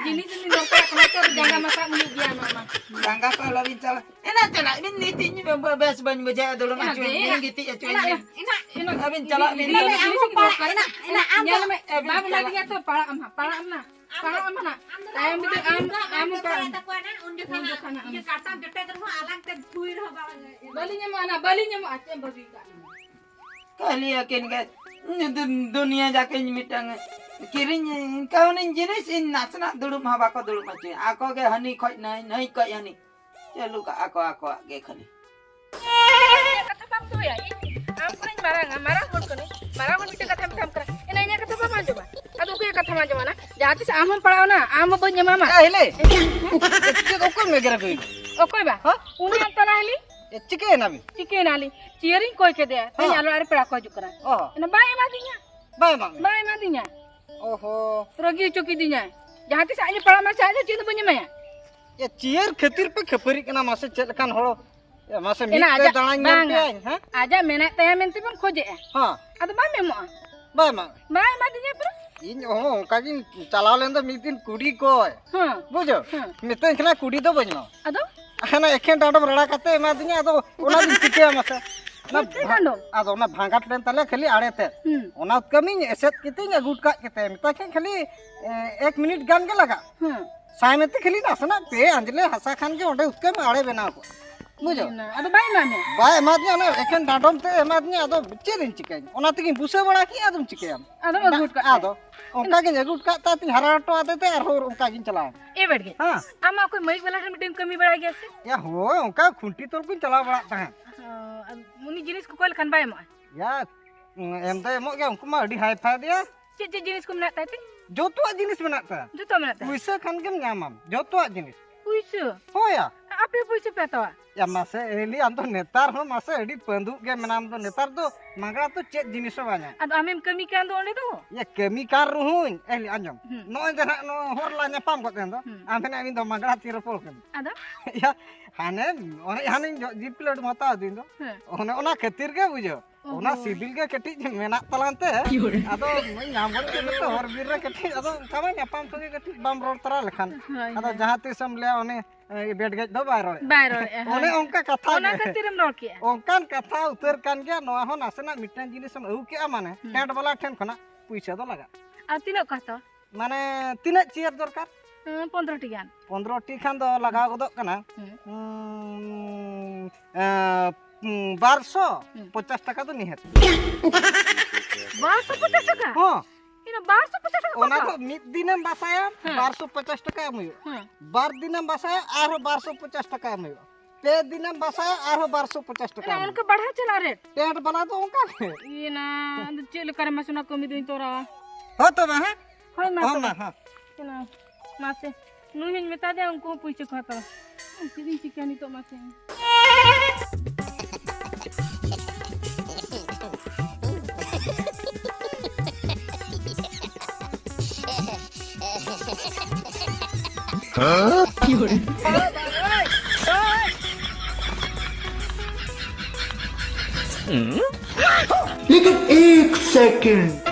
ᱡᱤᱱᱤᱥ ᱞᱤᱧ ᱫᱚᱨᱠᱟᱨ ᱠᱟᱱᱟ, ᱪᱚ ᱡᱟᱸᱜᱟ ᱢᱟ ᱥᱟᱵ ᱦᱩᱭᱩᱜ ᱜᱮᱭᱟ ᱱᱚᱣᱟ ᱢᱟ᱾ ᱡᱟᱸᱜᱟ ᱠᱚ ᱟᱞᱚ ᱵᱤᱱ ᱥᱟᱵᱟ᱾ ᱮᱱᱟ ᱪᱟᱞᱟᱜ ᱵᱤᱱ, ᱱᱤᱛ ᱤᱧ ᱵᱮᱥ ᱵᱟᱹᱧ ᱵᱩᱡᱷᱟᱹᱣᱟ, ᱫᱩᱲᱩᱵ ᱮᱱᱟ ᱦᱚᱪᱚᱧ ᱫᱮ, ᱵᱤᱱ, ᱮᱱᱟ, ᱜᱤᱛᱤᱡ ᱦᱚᱪᱚᱧ ᱮᱱᱟ, ᱵᱤᱱ᱾ ᱮᱱᱟ, ᱮᱱᱟ, ᱟᱹᱵᱤᱱ ᱪᱟᱞᱟᱜ ᱵᱤᱱ, ᱮᱱᱟ, ᱫᱩᱲᱩᱵ ᱟᱢ ᱦᱚᱸ ᱯᱟᱲᱟᱜ, ᱮᱱᱟ, ᱮᱱᱟ, ᱟᱢ ᱧᱮᱞ ᱦᱚᱸ ᱢᱮ, ᱟᱹᱵᱤᱱ ᱵᱟᱢ ᱪᱟᱞᱟᱜ᱾ ᱞᱟᱹᱭ ᱛᱚ, ᱯᱟᱲᱟᱜ ᱟᱢ ᱦᱟᱸᱜ, ᱯᱟᱲᱟᱜ ᱟᱢ ᱱᱟ᱾ ᱯᱟᱲᱦᱟᱜ ᱟᱢ ᱦᱟᱸᱜ᱾ ᱛᱟᱭᱚᱢ ᱵᱤᱫᱟᱹ ᱟᱢ, ᱟᱢ ᱯᱟᱲᱦᱟᱜ ᱟᱢ᱾ ᱛᱟᱠᱚᱣᱟ ᱱᱟ, ᱩᱱ ᱡᱚᱠᱷᱚᱱ ᱩᱱ ᱡᱚᱠᱷᱚᱱ ᱦᱟᱸᱜ ᱤᱭᱟᱹ ᱠᱟᱴᱟ ᱡᱚᱴᱮᱫ ᱨᱮᱦᱚᱸ ᱟᱞᱟᱝ ᱛᱮ ᱵᱷᱩᱭ ᱨᱮᱦᱚᱸ ᱵᱟᱝ ᱵᱟᱹᱞᱤᱧ ᱮᱢᱚᱜᱼᱟ ᱱᱟ, ᱵᱟᱹᱞᱤᱧ ᱮᱢᱚᱜᱼᱟ, ᱪᱮᱫ ᱮᱢ ᱵᱟᱹᱜᱤ ᱠᱟᱜ ᱞᱤᱧᱟ? ᱠᱷᱟᱹᱞᱤ ᱟᱹᱠᱤᱱ ᱜᱮ ᱫᱩ-, ᱫᱩᱱᱤᱭᱟᱹ ᱡᱟᱠᱤᱱ ᱢᱤᱫᱴᱟᱝ ᱠᱤᱨᱤᱧ ᱠᱟᱹᱣᱱᱤᱧ ᱡᱤᱱᱤᱥ, ᱤᱧ ᱱᱟᱥᱮᱱᱟᱜ ᱫᱩᱲᱩᱵ ᱦᱚᱸ ᱵᱟᱠᱚ ᱫᱩᱲᱩᱵ ᱦᱚᱪᱚᱭᱟ᱾ ᱟᱠᱚ ᱜᱮ ᱦᱟᱹᱱᱤ ᱠᱷᱚᱡ ᱱᱟᱹᱭ, ᱱᱟᱹᱭ ᱠᱷᱚᱡ ᱦᱟᱹᱱᱤ᱾ ᱪᱟᱹᱞᱩ ᱠᱟᱜᱼᱟ ᱠᱚ ᱟᱠᱚᱣᱟᱜ ᱜᱮ ᱠᱷᱟᱹᱞᱤ᱾ ᱤᱧᱟᱹᱜ ᱠᱟᱛᱷᱟ ᱵᱟᱢ ᱫᱚᱦᱚᱭᱟ? ᱤᱧ ᱟᱢ ᱠᱷᱚᱱᱤᱧ ᱢᱟᱨᱟᱝᱟ, ᱢᱟᱨᱟᱝ ᱦᱚᱲ ᱠᱟᱹᱱᱟᱹᱧ, ᱢᱟᱨᱟᱝ ᱦᱚᱲ ᱢᱤᱫᱴᱮᱱ ᱠᱟᱛᱷᱟ ᱢᱮᱛᱟᱢ ᱠᱟᱱᱟ, ᱮᱱᱟ ᱤᱧᱟᱹᱜ ᱠᱟᱛᱷᱟ ᱵᱟᱢ ᱟᱸᱡᱚᱢᱟ? ᱟᱫᱚ ᱚᱠᱚᱭᱟᱜ ᱠᱟᱛᱷᱟᱢ ᱟᱸᱡᱚᱢᱟ ᱱᱟ? ᱡᱟᱦᱟᱸ ᱛᱤᱥ ᱟᱢ ᱦᱚᱸᱢ ᱯᱟᱲᱟᱣᱱᱟ, ᱟᱢ ᱦᱚᱸ ᱵᱟᱹᱧ ᱮᱢᱟᱢᱟ᱾ ᱮ, ᱦᱤᱞᱤ! ᱪᱮᱫ ᱚᱠᱚᱭᱮᱢ ᱮᱜᱮᱨ ᱟᱠᱚ ᱤᱧ? ᱚᱠᱚᱭ ᱵᱟ? ᱦᱮᱸ? ᱩᱱᱤ ᱟᱢ ᱛᱟᱞᱟ ᱦᱤᱞᱤ? ᱮ, ᱪᱤᱠᱟᱹᱭᱮᱱᱟ ᱵᱤᱱ? ᱪᱤᱠᱟᱹᱭᱮᱱᱟ ᱞᱤᱧ? ᱪᱤᱭᱟᱹᱨᱤᱧ ᱠᱚᱭ ᱠᱮᱫᱮᱭᱟ, ᱛᱮᱦᱮᱧ ᱦᱮᱸ᱾ ᱟᱞᱚ ᱟᱨ ᱯᱮᱲᱟ ᱠᱚ ᱦᱤᱡᱩᱜ ᱠᱟᱱᱟ᱾ ᱚ᱾ ᱮᱱᱟ ᱵᱟᱭ ᱮᱢᱟᱫᱤᱧᱟ᱾ ᱵᱟᱭ ᱮᱢᱟᱜ ᱢᱮ? ᱵᱟᱭ ᱮᱢᱟᱫᱤᱧᱟ᱾ ᱚᱦᱚ᱾ ᱨᱟᱹᱜᱤ ᱦᱚᱪᱚ ᱠᱤᱫᱤᱧᱟᱭ᱾ ᱡᱟᱦᱟᱸ ᱛᱤᱥ ᱟᱡ ᱮ ᱯᱟᱲᱟᱜ ᱢᱟ ᱥᱮ ᱟᱡ ᱫᱚ ᱪᱮᱫ ᱦᱚᱸ ᱵᱟᱹᱧ ᱮᱢᱟᱭᱟ᱾ ᱮ, ᱪᱤᱭᱟᱹᱨ ᱠᱷᱟᱹᱛᱤᱨ ᱯᱮ ᱠᱷᱟᱹᱯᱟᱹᱨᱤᱜ ᱠᱟᱱᱟ, ᱢᱟᱥᱮ ᱪᱮᱫ ᱞᱮᱠᱟᱱ ᱦᱚᱲ? ᱮ, ᱢᱟᱥᱮ ᱢᱤᱫ ᱮᱱᱟ ᱛᱮ ᱟᱡᱟᱜ ᱫᱟᱬᱟᱧ ᱧᱮᱞ ᱵᱟᱝᱟ᱾ ᱯᱮᱭᱟᱧ, ᱦᱮᱸ? ᱟᱡᱟᱜ ᱢᱮᱱᱟᱜ ᱛᱟᱭᱟ ᱢᱮᱱᱛᱮ ᱵᱚᱱ ᱠᱷᱚᱡᱮᱜᱼᱟ᱾ ᱦᱮᱸ᱾ ᱟᱫᱚ ᱵᱟᱢ ᱮᱢᱚᱜᱼᱟ᱾ ᱵᱟᱭ ᱮᱢᱟᱜ ᱢᱮ? ᱵᱟᱭ ᱮᱢᱟᱫᱤᱧᱟ ᱯᱩᱨᱟᱹ᱾ ᱤᱧ ᱦᱚᱸ ᱚᱱᱠᱟ ᱜᱤᱧ ᱪᱟᱞᱟᱣ ᱞᱮᱱ ᱫᱚ ᱢᱤᱫ ᱫᱤᱱ ᱠᱩᱲᱤ ᱠᱚᱭ᱾ ᱦᱮᱸ᱾ ᱵᱩᱡᱷᱟᱹᱣ? ᱦᱮᱸ᱾ ᱢᱤᱛᱟᱹᱧ ᱠᱟᱱᱟ ᱠᱩᱲᱤ ᱫᱚ ᱵᱟᱹᱧ ᱮᱢᱟᱢᱟ᱾ ᱟᱫᱚ? ᱦᱟᱱᱟ ᱮᱠᱷᱮᱱ ᱰᱟᱸᱰᱚᱢ ᱨᱟᱲᱟ ᱠᱟᱛᱮ ᱮᱢᱟᱫᱤᱧᱟ, ᱟᱫᱚ ᱚᱱᱟ ᱫᱚᱧ ᱪᱤᱠᱟᱹᱭᱟ ᱢᱟᱥᱮ? ᱚᱱᱟ ᱮᱠᱷᱮᱱ ᱵᱷᱟ-, ᱰᱟᱸᱰᱚᱢ? ᱟᱫᱚ ᱚᱱᱟ ᱵᱷᱟᱸᱜᱟᱴ ᱞᱮᱱ ᱛᱟᱞᱮᱭᱟ ᱠᱷᱟᱹᱞᱤ ᱟᱲᱮ ᱛᱮ᱾ ᱦᱩᱸ᱾ ᱚᱱᱟ ᱠᱟᱹᱢᱤᱧ ᱮᱥᱮᱫ ᱠᱤᱛᱟᱹᱧ ᱟᱹᱜᱩ ᱠᱟᱜ ᱠᱮᱛᱮ ᱢᱮᱛᱟᱭ ᱠᱷᱟᱱ ᱠᱷᱟᱹᱞᱤ, ᱮ, ᱮᱠ ᱢᱤᱱᱤᱴ ᱜᱟᱱ ᱜᱮ ᱞᱟᱜᱟᱜᱼᱟ᱾ ᱦᱩᱸ᱾ ᱥᱟᱭ ᱢᱮᱱᱛᱮ ᱠᱷᱟᱹᱞᱤ ᱱᱟᱥᱮᱱᱟᱜ ᱯᱮ ᱟᱸᱡᱽᱞᱮ ᱦᱟᱥᱟ ᱠᱷᱟᱱ ᱜᱮ ᱚᱸᱰᱮ ᱩᱛᱠᱟᱹᱢ ᱟᱲᱮ ᱵᱮᱱᱟᱣ ᱠᱚᱜᱼᱟ᱾ ᱵᱩᱡᱷᱟᱹᱣ? ᱦᱩᱸ, ᱟᱫᱚ ᱵᱟᱭ ᱮᱢᱟᱫ ᱢᱮᱭᱟ? ᱵᱟᱭ ᱮᱢᱟᱫᱤᱧᱟ, ᱚᱱᱟ ᱮᱠᱷᱮᱱ ᱰᱟᱸᱰᱚᱢ ᱛᱮ ᱮᱢᱟᱫᱤᱧᱟ, ᱟᱫᱚ ᱪᱮᱫ ᱤᱧ ᱪᱤᱠᱟᱹᱭᱟ? ᱚᱱᱟ ᱛᱮᱜᱤᱧ ᱵᱩᱥᱟᱹ ᱵᱟᱲᱟ ᱠᱮᱜᱼᱟ, ᱟᱫᱚᱢ ᱪᱤᱠᱟᱹᱭᱟᱢ? ᱟᱫᱚᱢ ᱟᱹᱜᱩ ᱦᱚᱴᱚ ᱠᱟᱜ ᱟᱫᱚ ᱛᱟᱭᱟ? ᱚᱱᱠᱟ ᱜᱤᱧ ᱟᱹᱜᱩ ᱦᱚᱴᱚ ᱠᱟᱜ ᱛᱟᱭ ᱛᱤᱧ ᱦᱟᱨᱟ ᱦᱚᱴᱚ ᱟᱫᱮ ᱛᱮ ᱟᱨᱦᱚᱸ ᱚᱱᱠᱟ ᱜᱤᱧ ᱪᱟᱞᱟᱣ ᱮᱱᱟ᱾ ᱮ ᱵᱟᱲᱜᱮ, ᱦᱮᱸ᱾ ᱟᱢ ᱢᱟ ᱚᱠᱚᱭ ᱢᱟᱹᱭᱤᱠ ᱵᱟᱞᱟ ᱴᱷᱮᱱ ᱢᱤᱫᱴᱮᱱ ᱠᱟᱹᱢᱤ ᱵᱟᱲᱟᱭ ᱜᱮᱭᱟ ᱥᱮ? ᱭᱟ ᱦᱳᱭ, ᱚᱱᱠᱟ ᱠᱷᱩᱱᱴᱤ ᱛᱚᱞ ᱠᱚᱧ ᱪᱟᱞᱟᱣ ᱵᱟᱲᱟᱜ ᱛᱟᱦᱮᱸᱫ᱾ ᱦᱚᱸ, ᱟᱨ ᱩᱱᱤ ᱡᱤᱱᱤᱥ ᱠᱚ ᱚᱠᱚᱭ ᱞᱮᱠᱷᱟᱱ ᱵᱟᱭ ᱮᱢᱚᱜᱼᱟ? ᱭᱟ, ᱮᱢ ᱫᱚᱭ ᱮᱢᱚᱜ ᱜᱮᱭᱟ, ᱩᱱᱠᱩ ᱢᱟ ᱟᱹᱰᱤ ᱦᱟᱭ ᱯᱷᱟᱭ ᱜᱮᱭᱟ᱾ ᱪᱮᱫ ᱪᱮᱫ ᱡᱤᱱᱤᱥ ᱠᱚ ᱢᱮᱱᱟᱜ ᱛᱟᱭ ᱛᱮ? ᱡᱚᱛᱚᱣᱟᱜ ᱡᱤᱱᱤᱥ ᱢᱮᱱᱟᱜ ᱛᱟᱭᱟ᱾ ᱡᱚᱛᱚ ᱢᱮᱱᱟᱜ ᱛᱟᱭᱟ? ᱯᱩᱭᱥᱟᱹ ᱠᱷᱟᱱ ᱜᱮᱢ ᱧᱟᱢᱟᱢ, ᱡᱚᱛᱚᱣᱟᱜ ᱡᱤᱱᱤᱥ᱾ ᱯᱩᱭᱥᱟᱹ? ᱦᱳᱭᱟ᱾ ᱟᱯᱮ ᱯᱩᱭᱥᱟᱹ ᱯᱮ ᱦᱟᱛᱟᱣᱟ? ᱭᱟ ᱢᱟᱥᱮ ᱮᱞᱤ, ᱟᱢ ᱫᱚ ᱱᱮᱛᱟᱨ ᱦᱚᱸ ᱢᱟᱥᱮ ᱟᱹᱰᱤ ᱯᱟᱹᱸᱫᱩᱜ ᱜᱮ ᱢᱮᱱᱟᱢ ᱫᱚ, ᱱᱮᱛᱟᱨ ᱫᱚ ᱢᱟᱜᱽᱲᱟ ᱛᱚ ᱪᱮᱫ ᱡᱤᱱᱤᱥ ᱦᱚᱸ ᱵᱟᱝ ᱧᱟᱢᱚᱜ᱾ ᱟᱫᱚ ᱟᱢᱮᱢ ᱠᱟᱹᱢᱤ ᱠᱟᱱ ᱫᱚ ᱚᱸᱰᱮ ᱫᱚ? ᱭᱟ ᱠᱟᱹᱢᱤ ᱠᱟᱱ ᱨᱮᱦᱚᱸᱧ, ᱮᱞᱤ ᱟᱸᱡᱚᱢ, ᱦᱩᱸ᱾ ᱱᱚᱜᱼᱚᱭ ᱡᱮ ᱱᱟᱦᱟᱜ ᱱᱚᱣᱟ ᱦᱚᱨ ᱞᱟᱝ ᱧᱟᱯᱟᱢ ᱜᱚᱫ ᱮᱱ ᱫᱚ, ᱦᱩᱸ᱾ ᱟᱢ ᱢᱮᱱᱟ ᱤᱧ ᱫᱚ ᱢᱟᱜᱽᱲᱟ ᱛᱤ ᱨᱚᱯᱚᱲ ᱠᱟᱱᱟ᱾ ᱟᱫᱚ? ᱭᱟ ᱦᱟᱱᱮ ᱚᱱᱮ ᱦᱟᱱᱮᱧ ᱡᱚ-, ᱡᱤᱞ ᱯᱞᱮᱴ ᱮᱢ ᱦᱟᱛᱟᱣ ᱟᱹᱫᱤᱧ ᱫᱚ, ᱦᱮᱸ᱾ ᱚᱱᱮ ᱚᱱᱟ ᱠᱷᱟᱹᱛᱤᱨ ᱜᱮ ᱵᱩᱡᱷᱟᱹᱣ᱾ ᱚᱱᱟ ᱚᱦᱚ᱾ ᱥᱤᱵᱤᱞ ᱜᱮ ᱠᱟᱹᱴᱤᱡ ᱢᱮᱱᱟᱜ ᱛᱟᱞᱟᱝ ᱛᱮ, ᱟᱫᱚ ᱧᱟᱢ ᱜᱚᱫ ᱠᱮᱫ ᱛᱮ ᱦᱚᱨ ᱵᱤᱨ ᱨᱮ ᱠᱟᱹᱴᱤᱡ, ᱟᱫᱚ ᱚᱱᱠᱟ ᱢᱟ ᱧᱟᱯᱟᱢ ᱥᱚᱸᱜᱮ ᱠᱟᱹᱴᱤᱡ ᱵᱟᱢ ᱨᱚᱲ ᱛᱟᱨᱟ ᱞᱮᱠᱷᱟᱱ, ᱦᱳᱭ, ᱟᱫᱚ ᱦᱳᱭ᱾ ᱡᱟᱦᱟᱸ ᱛᱤᱥ ᱮᱢ ᱞᱟᱹᱭᱟ ᱩᱱᱤ, ᱮ, ᱵᱮᱰ ᱜᱮᱡ ᱫᱚ ᱵᱟᱭ ᱨᱚᱲᱮᱜᱼᱟ᱾ ᱵᱟᱭ ᱨᱚᱲᱮᱜᱼᱟ, ᱦᱳᱭ᱾ ᱚᱱᱮ ᱚᱱᱠᱟ ᱠᱟᱛᱷᱟ ᱚᱱᱟ ᱜᱮ᱾ ᱠᱷᱟᱹᱛᱤᱨᱮᱢ ᱨᱚᱲ ᱠᱮᱜᱼᱟ᱾ ᱚᱱᱠᱟᱱ ᱠᱟᱛᱷᱟ ᱩᱛᱟᱹᱨ ᱠᱟᱱ ᱜᱮᱭᱟ᱾ ᱱᱚᱣᱟ ᱦᱚᱸ ᱱᱟᱥᱮᱱᱟᱜ ᱢᱤᱫᱴᱟᱝ ᱡᱤᱱᱤᱥ ᱮᱢ ᱟᱹᱜᱩ ᱠᱮᱜᱼᱟ, ᱢᱟᱱᱮ ᱦᱩᱸ᱾ ᱴᱮᱸᱴ ᱵᱟᱞᱟ ᱴᱷᱮᱱ ᱠᱷᱚᱱᱟᱜ ᱯᱩᱭᱥᱟᱹ ᱫᱚ ᱞᱟᱜᱟᱜᱼᱟ᱾ ᱟᱨ ᱛᱤᱱᱟᱹᱜ ᱠᱚ ᱦᱟᱛᱟᱣᱟ? ᱢᱟᱱᱮ ᱛᱤᱱᱟᱹᱜ ᱪᱮᱭᱟᱨ ᱫᱚᱨᱠᱟᱨ? ᱦᱮᱸ, ᱯᱚᱱᱨᱚ ᱴᱤ ᱜᱟᱱ᱾ ᱯᱚᱱᱨᱚ ᱴᱤ ᱠᱷᱟᱱ ᱫᱚ ᱞᱟᱜᱟᱣ ᱜᱚᱫᱚᱜ ᱠᱟᱱᱟ᱾ ᱦᱮᱸ᱾ ᱩᱸ, ᱮ, ᱩᱸ, ᱵᱟᱨᱥᱚ ᱯᱚᱪᱟᱥ ᱴᱟᱠᱟ ᱫᱚ ᱱᱤᱦᱟᱹᱛ᱾ ᱵᱟᱨᱥᱚ ᱯᱚᱪᱟᱥ ᱴᱟᱠᱟ? ᱦᱚᱸ᱾ ᱤᱱᱟᱹ ᱵᱟᱨᱥᱚ ᱯᱚᱪᱟᱥ ᱴᱟᱠᱟ ᱚᱱᱟ ᱠᱚ? ᱫᱚ ᱢᱤᱫ ᱫᱤᱱᱮᱢ ᱵᱟᱥᱟᱭᱟ, ᱦᱮᱸ᱾ ᱵᱟᱨᱥᱚ ᱯᱚᱪᱟᱥ ᱴᱟᱠᱟ ᱮᱢ ᱦᱩᱭᱩᱜᱼᱟ᱾ ᱦᱮᱸ᱾ ᱵᱟᱨ ᱫᱤᱱᱮᱢ ᱵᱟᱥᱟᱭᱟ, ᱟᱨᱦᱚᱸ ᱵᱟᱨᱥᱚ ᱯᱚᱪᱟᱥ ᱴᱟᱠᱟ ᱮᱢ ᱦᱩᱭᱩᱜᱼᱟ᱾ ᱯᱮ ᱫᱤᱱᱮᱢ ᱵᱟᱥᱟᱭᱟ, ᱟᱨᱦᱚᱸ ᱵᱟᱨᱥᱚ ᱯᱚᱪᱟᱥ ᱴᱟᱠᱟ ᱮᱱᱟ ᱮᱢ ᱚᱱᱠᱟ ᱦᱩᱭᱩᱜᱼᱟ᱾ ᱵᱟᱲᱦᱟᱣ ᱪᱟᱞᱟᱜ ᱨᱮᱴ? ᱴᱮᱱᱴ ᱵᱟᱞᱟ ᱫᱚ ᱚᱱᱠᱟ ᱜᱮ᱾ ᱤᱭᱟᱹ ᱱᱟ, ᱟᱫᱚ ᱪᱮᱫ ᱞᱮᱠᱟ ᱨᱮ ᱢᱟᱥᱮ ᱚᱱᱟ ᱠᱟᱹᱢᱤ ᱫᱚᱧ ᱛᱚᱨᱟᱣᱟ? ᱦᱳᱭ ᱛᱚᱵᱮ, ᱦᱮᱸ? ᱦᱳᱭ, ᱢᱟ ᱦᱳᱭ ᱛᱚᱵᱮ᱾ ᱢᱟ, ᱦᱮᱸ᱾ ᱮᱱᱟ, ᱢᱟᱥᱮ, ᱱᱩᱭ ᱦᱚᱧ ᱢᱮᱛᱟ ᱫᱮᱭᱟ, ᱩᱱᱠᱩ ᱦᱚᱸ ᱯᱩᱭᱥᱟᱹ ᱠᱚ ᱦᱟᱛᱟᱣᱟ᱾ ᱪᱮᱫ ᱤᱧ ᱪᱤᱠᱟᱹᱭᱟ ᱱᱤᱛᱚᱜ, ᱢᱟᱥᱮ? लेकिन एक second.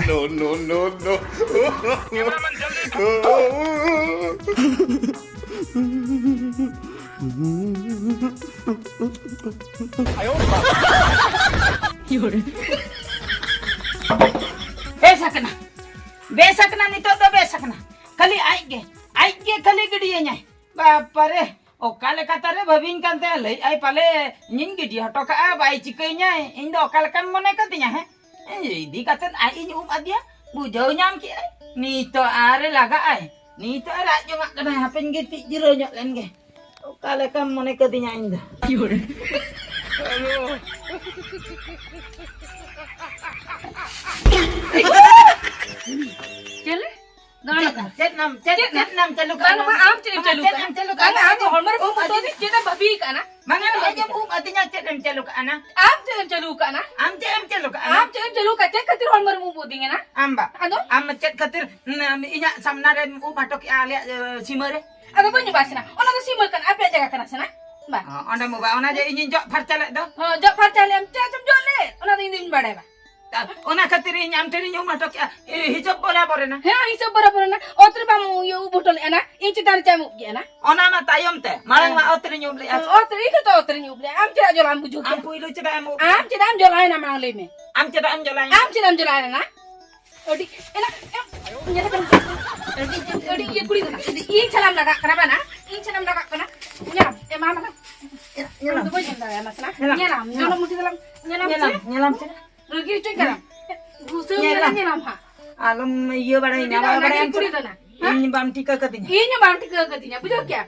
No, no, no, no. ᱵᱮᱥ ᱟᱠᱟᱱᱟ, ᱵᱮᱥ ᱟᱠᱟᱱᱟ, ᱱᱤᱛᱚᱜ ᱫᱚ ᱵᱮᱥ ᱟᱠᱟᱱᱟ᱾ ᱠᱷᱟᱹᱞᱤ ᱟᱡ ᱜᱮ, ᱟᱡ ᱜᱮ ᱠᱷᱟᱹᱞᱤ ᱜᱤᱰᱤᱭᱟᱹᱧᱟᱭ᱾ ᱵᱟᱯᱟᱨᱮ, ᱚᱠᱟ ᱞᱮᱠᱟ ᱛᱟᱨᱮ ᱵᱷᱟᱹᱵᱤᱧ ᱠᱟᱱ ᱛᱟᱭᱟ, ᱞᱟᱹᱭ ᱟᱭ ᱯᱟᱞᱮ ᱤᱧᱤᱧ ᱜᱤᱰᱤ ᱦᱚᱴᱚ ᱠᱟᱜᱼᱟ, ᱵᱟᱭ ᱪᱤᱠᱟᱹᱧᱟᱭ᱾ ᱤᱧ ᱫᱚ ᱚᱠᱟ ᱞᱮᱠᱟᱢ ᱢᱚᱱᱮ ᱠᱟᱫᱤᱧᱟ, ᱦᱮᱸ? ᱤᱫᱤ ᱠᱟᱛᱮᱫ ᱟᱡ ᱤᱧ ᱩᱵ ᱟᱫᱮᱭᱟ, ᱵᱩᱡᱷᱟᱹᱣ ᱧᱟᱢ ᱠᱮᱜᱼᱟᱭ᱾ ᱱᱤᱛᱚᱜ ᱟᱨᱮ ᱞᱟᱜᱟᱜᱼᱟᱭ, ᱱᱤᱛᱚᱜ ᱮ ᱨᱟᱜ ᱡᱚᱝᱟᱜ ᱠᱟᱱᱟᱭ᱾ ᱦᱟᱯᱮᱧ ᱜᱤᱛᱤᱡ ᱡᱤᱨᱟᱹᱣ ᱧᱚᱜ ᱞᱮᱱ ᱜᱮ᱾ ᱚᱠᱟ ᱞᱮᱠᱟᱢ ᱢᱚᱱᱮ ᱠᱟᱫᱤᱧᱟ ᱤᱧ ᱫᱚ? ᱪᱮᱞᱮ? ᱪᱮᱫ ᱱᱟᱢ, ᱪᱮᱫ, ᱪᱮᱫ ᱱᱟᱢ ᱪᱟᱹᱞᱩ ᱠᱟᱜᱼᱟ? ᱵᱟᱝ, ᱵᱟᱝ, ᱟᱢ ᱪᱮᱫ ᱮᱢ ᱪᱟᱹᱞᱩ ᱪᱮᱫ ᱠᱟᱜᱼᱟ? ᱱᱟᱢ ᱪᱟᱹᱞᱩ ᱵᱟᱝ, ᱠᱟᱜᱼᱟ? ᱟᱢ ᱦᱚᱲᱢᱚ ᱨᱮ ᱩᱵ ᱟᱹᱰᱤ ᱩᱛᱟᱹᱨ ᱪᱮᱫ ᱮᱢ ᱵᱷᱟᱹᱵᱤ ᱠᱟᱜᱼᱟ ᱱᱟ? ᱵᱟᱝᱟ, ᱟᱡ ᱮᱢ ᱩᱵ ᱟᱹᱛᱤᱧᱟ, ᱪᱮᱫ ᱮᱢ ᱪᱟᱹᱞᱩ ᱠᱟᱜᱼᱟ ᱱᱟ? ᱟᱢ ᱪᱮᱫ ᱮᱢ ᱪᱟᱹᱞᱩ ᱠᱟᱜᱼᱟ ᱱᱟ? ᱟᱢ ᱪᱮᱫ ᱮᱢ ᱪᱟᱹᱞᱩ ᱠᱟᱜᱼᱟ ᱱᱟ? ᱟᱢ ᱪᱮᱫ ᱮᱢ ᱪᱟᱹᱞᱩ ᱠᱟᱜᱼᱟ? ᱪᱮᱫ ᱠᱷᱟᱹᱛᱤᱨ ᱦᱚᱲᱢᱚ ᱨᱮᱢ ᱩᱵ ᱟᱹᱫᱤᱧᱟ ᱱᱟ? ᱟᱢ ᱵᱟ᱾ ᱟᱫᱚ? ᱟᱢ ᱪᱮᱫ ᱠᱷᱟᱹᱛᱤᱨ, ᱱᱟ-, ᱤᱧᱟᱹᱜ ᱥᱟᱢᱱᱟ ᱨᱮᱢ ᱩᱵ ᱦᱚᱴᱚ ᱠᱮᱜᱼᱟ ᱟᱞᱮᱭᱟᱜ, ᱮ, ᱥᱤᱢᱟᱹ ᱨᱮ? ᱟᱫᱚ ᱵᱟᱹᱧ ᱩᱵ ᱟᱥᱮ ᱱᱟ, ᱚᱱᱟ ᱫᱚ ᱥᱤᱢᱟᱹ ᱠᱟᱱᱟ, ᱟᱯᱮᱭᱟᱜ ᱡᱟᱭᱜᱟ ᱠᱟᱱᱟ ᱥᱮ ᱱᱟ? ᱵᱟ᱾ ᱚ, ᱚᱸᱰᱮᱢ ᱩᱵᱟ, ᱚᱱᱟ ᱡᱮ ᱤᱧᱤᱧ ᱡᱚᱜ ᱯᱷᱟᱨᱪᱟ ᱞᱮᱫ ᱫᱚ? ᱦᱚᱸ, ᱡᱚᱜ ᱯᱷᱟᱨᱪᱟ ᱞᱮᱫ ᱟᱢ, ᱪᱮᱫ ᱪᱚᱢ ᱡᱚᱜ ᱞᱮᱫ? ᱚᱱᱟ ᱫᱚ ᱤᱧ ᱫᱩᱧ ᱵᱟᱲᱟᱭᱟ ᱵᱟ᱾ ᱚᱱᱟ ᱠᱷᱟᱹᱛᱤᱨ ᱤᱧ ᱟᱢ ᱴᱷᱮᱱᱤᱧ ᱩᱢ ᱦᱚᱴᱚ ᱠᱮᱜᱼᱟ᱾ ᱮ, ᱦᱤᱥᱟᱹᱵ ᱵᱚᱨᱟᱵᱚᱨ ᱮᱱᱟ᱾ ᱦᱮᱸ, ᱦᱤᱥᱟᱹᱵ ᱵᱚᱨᱟᱵᱚᱨ ᱮᱱᱟ᱾ ᱚᱛ ᱨᱮ ᱵᱟᱢ ᱤᱭᱟᱹ ᱩᱵ ᱦᱚᱴᱚ ᱞᱮᱜᱼᱟ ᱱᱟ? ᱤᱧ ᱪᱮᱛᱟᱱ ᱨᱮ ᱪᱮᱫ ᱮᱢ ᱩᱵ ᱠᱮᱜᱼᱟ ᱱᱟ? ᱚᱱᱟ ᱢᱟ ᱛᱟᱭᱚᱢ ᱛᱮ, ᱢᱟᱲᱟᱝ ᱢᱟ ᱚᱛ ᱨᱮᱧ ᱩᱵ ᱞᱮᱜᱼᱟ᱾ ᱚᱛ ᱨᱮ, ᱤᱧ ᱦᱚᱸᱛᱚ ᱚᱛ ᱨᱮᱧ ᱩᱵ ᱞᱮᱜᱼᱟ᱾ ᱟᱢ ᱪᱮᱫᱟᱜ ᱡᱚᱞᱟᱢ ᱵᱩᱡᱷᱟᱹᱣ ᱟᱢ ᱠᱮᱜᱼᱟ? ᱯᱩᱭᱞᱩ ᱪᱮᱫᱟᱜ ᱮᱢ ᱩᱵ ᱟᱢ ᱠᱮᱜᱼᱟ? ᱪᱮᱫᱟᱜ ᱮᱢ ᱡᱚᱞᱟᱭᱮᱱᱟ ᱢᱟ ᱞᱟᱹᱭ ᱢᱮ? ᱟᱢ ᱪᱮᱫᱟᱜ ᱮᱢ ᱡᱚᱞᱟᱭᱮᱱᱟ? ᱟᱢ ᱪᱮᱫᱟᱜ ᱮᱢ ᱡᱚᱞᱟᱭᱮᱱᱟ ᱱᱟ? ᱟᱹᱰᱤ, ᱮᱱᱟ, ᱮᱢ, ᱧᱮᱞ ᱠᱟᱱᱟ᱾ ᱟᱹᱰᱤ, ᱟᱹᱰᱤ ᱤᱭᱟᱹ ᱠᱩᱲᱤ ᱠᱟᱱᱟ᱾ ᱤᱧ ᱪᱷᱟᱞᱟᱢ ᱞᱟᱜᱟᱜ ᱠᱟᱱᱟ ᱵᱟᱝ ᱱᱟ? ᱤᱧ ᱪᱷᱟᱞᱟᱢ ᱞᱟᱜᱟᱜ ᱠᱟᱱᱟ᱾ ᱧᱮᱞᱟᱢ, ᱮ ᱢᱟ ᱞᱟᱜᱟ᱾ ᱧᱮᱞᱟᱢ᱾ ᱟᱢ ᱫᱚ ᱵᱟᱹᱧ ᱧᱮᱞ ᱫᱟᱲᱮᱭᱟᱢᱟ ᱥᱮ ᱱᱟ? ᱧᱮᱞᱟᱢ᱾ ᱧᱮᱞᱟᱢ, ᱧᱮᱞᱟᱢ᱾ ᱡᱚᱱᱚᱜ ᱢᱩᱴᱷᱤ ᱛᱟᱞᱟᱝ, ᱧᱮᱞᱟᱢ ᱧᱮᱞᱟᱢ, ᱥᱮ? ᱧᱮᱞᱟᱢ ᱥᱮ? ᱨᱟᱹᱜᱤ ᱦᱚᱪᱚᱧ ᱠᱟᱱᱟᱢ᱾ ᱜᱷᱩᱥᱟᱹᱣ ᱧᱮᱞᱟᱢ᱾ ᱧᱮᱞᱟᱢ ᱦᱟᱸᱜ᱾ ᱟᱞᱚᱢ ᱤᱭᱟᱹ ᱵᱟᱲᱟᱭᱤᱧᱟ, ᱨᱟᱹᱜᱤ ᱵᱟᱲᱟᱭᱟᱢ ᱠᱩᱲᱤ ᱥᱮ? ᱫᱚ ᱱᱟ᱾ ᱦᱮᱸ? ᱤᱧ ᱵᱟᱢ ᱴᱷᱤᱠᱟᱹ ᱠᱟᱫᱤᱧᱟ᱾ ᱤᱧ ᱦᱚᱸ ᱵᱟᱢ ᱴᱷᱤᱠᱟᱹ ᱠᱟᱫᱤᱧᱟ, ᱵᱩᱡᱷᱟᱹᱣ ᱠᱮᱜᱼᱟᱢ?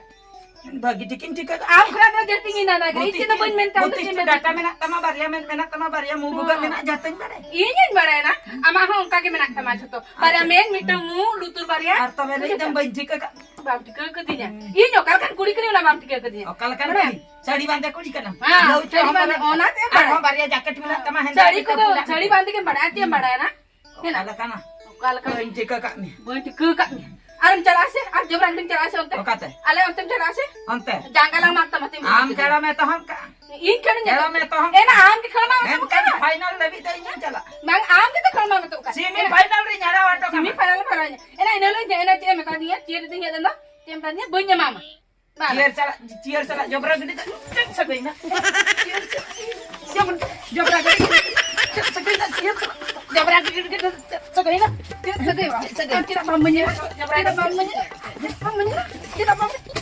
ᱵᱷᱟᱹᱜᱤ ᱴᱷᱤᱠᱤᱧ ᱴᱷᱤᱠᱟᱹ ᱠᱟᱜᱼᱟ᱾ ᱟᱢ ᱠᱷᱚᱱᱟᱜ ᱫᱚ ᱡᱟᱹᱥᱛᱤ ᱤᱧ ᱱᱟᱱᱟ ᱜᱮ᱾ ᱤᱧ ᱪᱮᱫ ᱦᱚᱸ ᱵᱟᱹᱧ ᱢᱮᱱ ᱠᱟᱣᱫᱟ, ᱵᱩᱛᱤ ᱪᱮᱫ ᱮᱢ ᱰᱟᱴᱟ ᱢᱮᱱᱟ? ᱢᱮᱱᱟᱜ ᱛᱟᱢᱟ, ᱵᱟᱨᱭᱟ ᱢᱮᱫ ᱢᱮᱱᱟᱜ ᱛᱟᱢᱟ, ᱵᱟᱨᱭᱟ ᱢᱩ ᱵᱷᱩᱜᱟᱹᱜ ᱦᱚᱸ᱾ ᱢᱮᱱᱟᱜᱼᱟ, ᱡᱷᱚᱛᱚᱧ ᱵᱟᱲᱟᱭᱟ᱾ ᱤᱧ ᱦᱚᱸᱧ ᱵᱟᱲᱟᱭᱟ ᱱᱟ, ᱟᱢᱟᱜ ᱦᱚᱸ ᱚᱱᱠᱟ ᱜᱮ ᱢᱮᱱᱟᱜ ᱛᱟᱢᱟ ᱡᱷᱚᱛᱚ᱾ ᱵᱟᱨᱭᱟ ᱟᱪᱪᱷᱟ᱾ ᱢᱮᱫ, ᱢᱤᱫᱴᱟᱝ ᱢᱩ, ᱞᱩᱛᱩᱨ ᱵᱟᱨᱭᱟ᱾ ᱟᱨ ᱛᱚᱵᱮ ᱞᱟᱹᱭ ᱫᱟᱢ ᱵᱟᱹᱧ ᱴᱷᱤᱠᱟᱹ ᱠᱟᱜ᱾ ᱵᱟᱢ ᱴᱷᱤᱠᱟᱹ ᱠᱟᱫᱤᱧᱟ᱾ ᱦᱩᱸ᱾ ᱤᱧ ᱚᱠᱟ ᱞᱮᱠᱟᱱ ᱠᱩᱲᱤ ᱠᱟᱱᱟᱧ ᱚᱱᱟ ᱵᱟᱢ ᱴᱷᱤᱠᱟᱹ ᱠᱟᱫᱤᱧᱟ᱾ ᱚᱠᱟ ᱞᱮᱠᱟᱱ ᱵᱟᱲᱟᱭᱟᱢ? ᱠᱩᱲᱤ? ᱥᱟᱹᱲᱤ ᱵᱟᱸᱫᱮ ᱠᱩᱲᱤ ᱠᱟᱱᱟᱢ᱾ ᱦᱮᱸ, ᱵᱞᱟᱣᱩᱡ ᱥᱟᱹᱲᱤ ᱠᱚᱦᱚᱸ ᱵᱟᱸᱫᱮ, ᱵᱟᱹᱱᱩᱜ᱾ ᱚᱱᱟ ᱛᱮ ᱟᱨᱦᱚᱸ ᱵᱟᱲᱟᱭᱟᱢ᱾ ᱵᱟᱨᱭᱟ ᱡᱟᱠᱮᱴ ᱢᱮᱱᱟᱜ ᱛᱟᱢᱟ, ᱦᱮᱸᱫᱮ ᱥᱟᱹᱲᱤ ᱯᱩᱸᱰ ᱠᱚᱫᱚ, ᱯᱩᱸᱰᱟᱜ᱾ ᱥᱟᱹᱲᱤ ᱵᱟᱸᱫᱮ ᱜᱮᱢ ᱵᱟᱲᱟᱭᱟ, ᱪᱮᱫ ᱮᱢ ᱵᱟᱲᱟᱭᱟ ᱱᱟ? ᱚᱠᱟ ᱦᱮᱱᱟᱜ? ᱞᱮᱠᱟᱱᱟ? ᱚᱠᱟ ᱞᱮᱠᱟᱱᱟ? ᱵᱟᱹᱧ ᱴᱷᱤᱠᱟᱹ ᱠᱟᱜ ᱢᱮᱭᱟ᱾ ᱵᱟᱹᱧ ᱴᱷᱤᱠᱟᱹ ᱠᱟᱜ ᱢᱮᱭᱟ᱾ ᱟᱨᱮᱢ ᱪᱟᱞᱟᱜᱼᱟ ᱥᱮ? ᱟᱨ ᱡᱚᱵᱽᱨᱟ ᱜᱟᱹᱰᱤᱢ ᱪᱟᱞᱟᱜᱼᱟ ᱥᱮ ᱚᱱᱛᱮ? ᱚᱠᱟᱛᱮ? ᱟᱞᱮ ᱚᱱᱛᱮᱢ ᱪᱟᱞᱟᱜᱼᱟ ᱥᱮ? ᱚᱱᱛᱮ? ᱡᱟᱸᱜᱟ ᱞᱟᱝ ᱢᱟᱜ ᱛᱟᱢᱟ, ᱛᱤᱸᱜᱩ ᱟᱢ ᱠᱟᱛᱮ᱾ ᱠᱷᱮᱲᱟᱢ ᱮᱛᱚᱦᱚᱢ ᱠᱟᱜᱼᱟ᱾ ᱤᱧ ᱠᱷᱮᱲᱟᱢ ᱮᱛᱚᱦᱚᱢ ᱮᱱᱟ, ᱠᱟᱜᱼᱟ᱾ ᱟᱢ ᱜᱮ ᱠᱷᱮᱲᱟᱢ ᱮᱛᱚᱦᱚᱢ ᱢᱮᱱᱠᱷᱟᱱ ᱠᱟᱜᱼᱟ᱾ ᱯᱷᱟᱭᱱᱟᱞ ᱫᱷᱟᱹᱵᱤᱡ ᱫᱚ ᱤᱧᱤᱧ ᱪᱟᱞᱟᱜᱼᱟ᱾ ᱵᱟᱝ, ᱟᱢ ᱜᱮᱛᱚ ᱠᱷᱮᱲᱟᱢ ᱮᱛᱚᱦᱚᱢ ᱠᱟᱜᱼᱟ᱾ ᱥᱮᱢᱤ ᱮᱱᱟ᱾ ᱯᱷᱟᱭᱱᱟᱞ ᱨᱤᱧ ᱦᱟᱨᱟᱣ ᱦᱚᱴᱚ ᱠᱟᱜᱼᱟ᱾ ᱥᱮᱢᱤ ᱯᱷᱟᱭᱱᱟᱞ ᱮᱢ ᱦᱟᱨᱟᱣ ᱤᱧᱟ᱾ ᱮᱱᱟ, ᱤᱱᱟᱹ ᱦᱤᱞᱳᱜ ᱤᱧ ᱦᱮᱡ ᱮᱱᱟ, ᱪᱮᱫ ᱮ ᱢᱮᱛᱟ ᱫᱤᱧᱟ? ᱪᱮᱫ ᱮᱢ ᱢᱮᱛᱟ ᱫᱤᱧᱟ? ᱵᱟᱹᱧ ᱮᱢᱟᱢᱟ᱾ ᱵᱟᱝ᱾ ᱪᱤᱭᱟᱹᱨ ᱥᱟᱞᱟᱜ, ᱪᱤᱭᱟᱹᱨ ᱥᱟᱞᱟᱜ ᱡᱚᱵᱽᱨᱟ ᱜᱤᱰᱤ ᱫᱚ ᱪᱮᱫ ᱥᱟᱹᱜᱟᱹᱭ ᱱᱟ? ᱡᱚᱵᱽᱨᱟ ᱜᱤᱰᱤ ᱪᱮᱫ ᱥᱟᱹᱜᱟᱹᱭ ᱱᱟ? ᱪᱤᱭᱟᱹᱨ ᱥᱟᱞᱟᱜ ᱡᱚᱵᱽᱨᱟ ᱜᱤᱰᱤ ᱫᱚ ᱪᱮᱫ ᱥᱟᱹᱜᱟᱹᱭ ᱱᱟ? ᱪᱮᱫ ᱥᱟᱹᱜᱟᱹᱭ ᱵᱟᱝ? ᱪᱮᱫ ᱥᱟᱹᱜᱟᱹᱭ? ᱪᱮᱫᱟᱜ ᱵᱟᱢ ᱢᱟᱹᱧᱟ? ᱪᱮᱫᱟᱜ ᱵᱟᱢ ᱢᱟᱹᱧᱟ? ᱪᱮᱫᱟᱜ ᱵᱟᱢ ᱢᱟᱹᱧᱟ?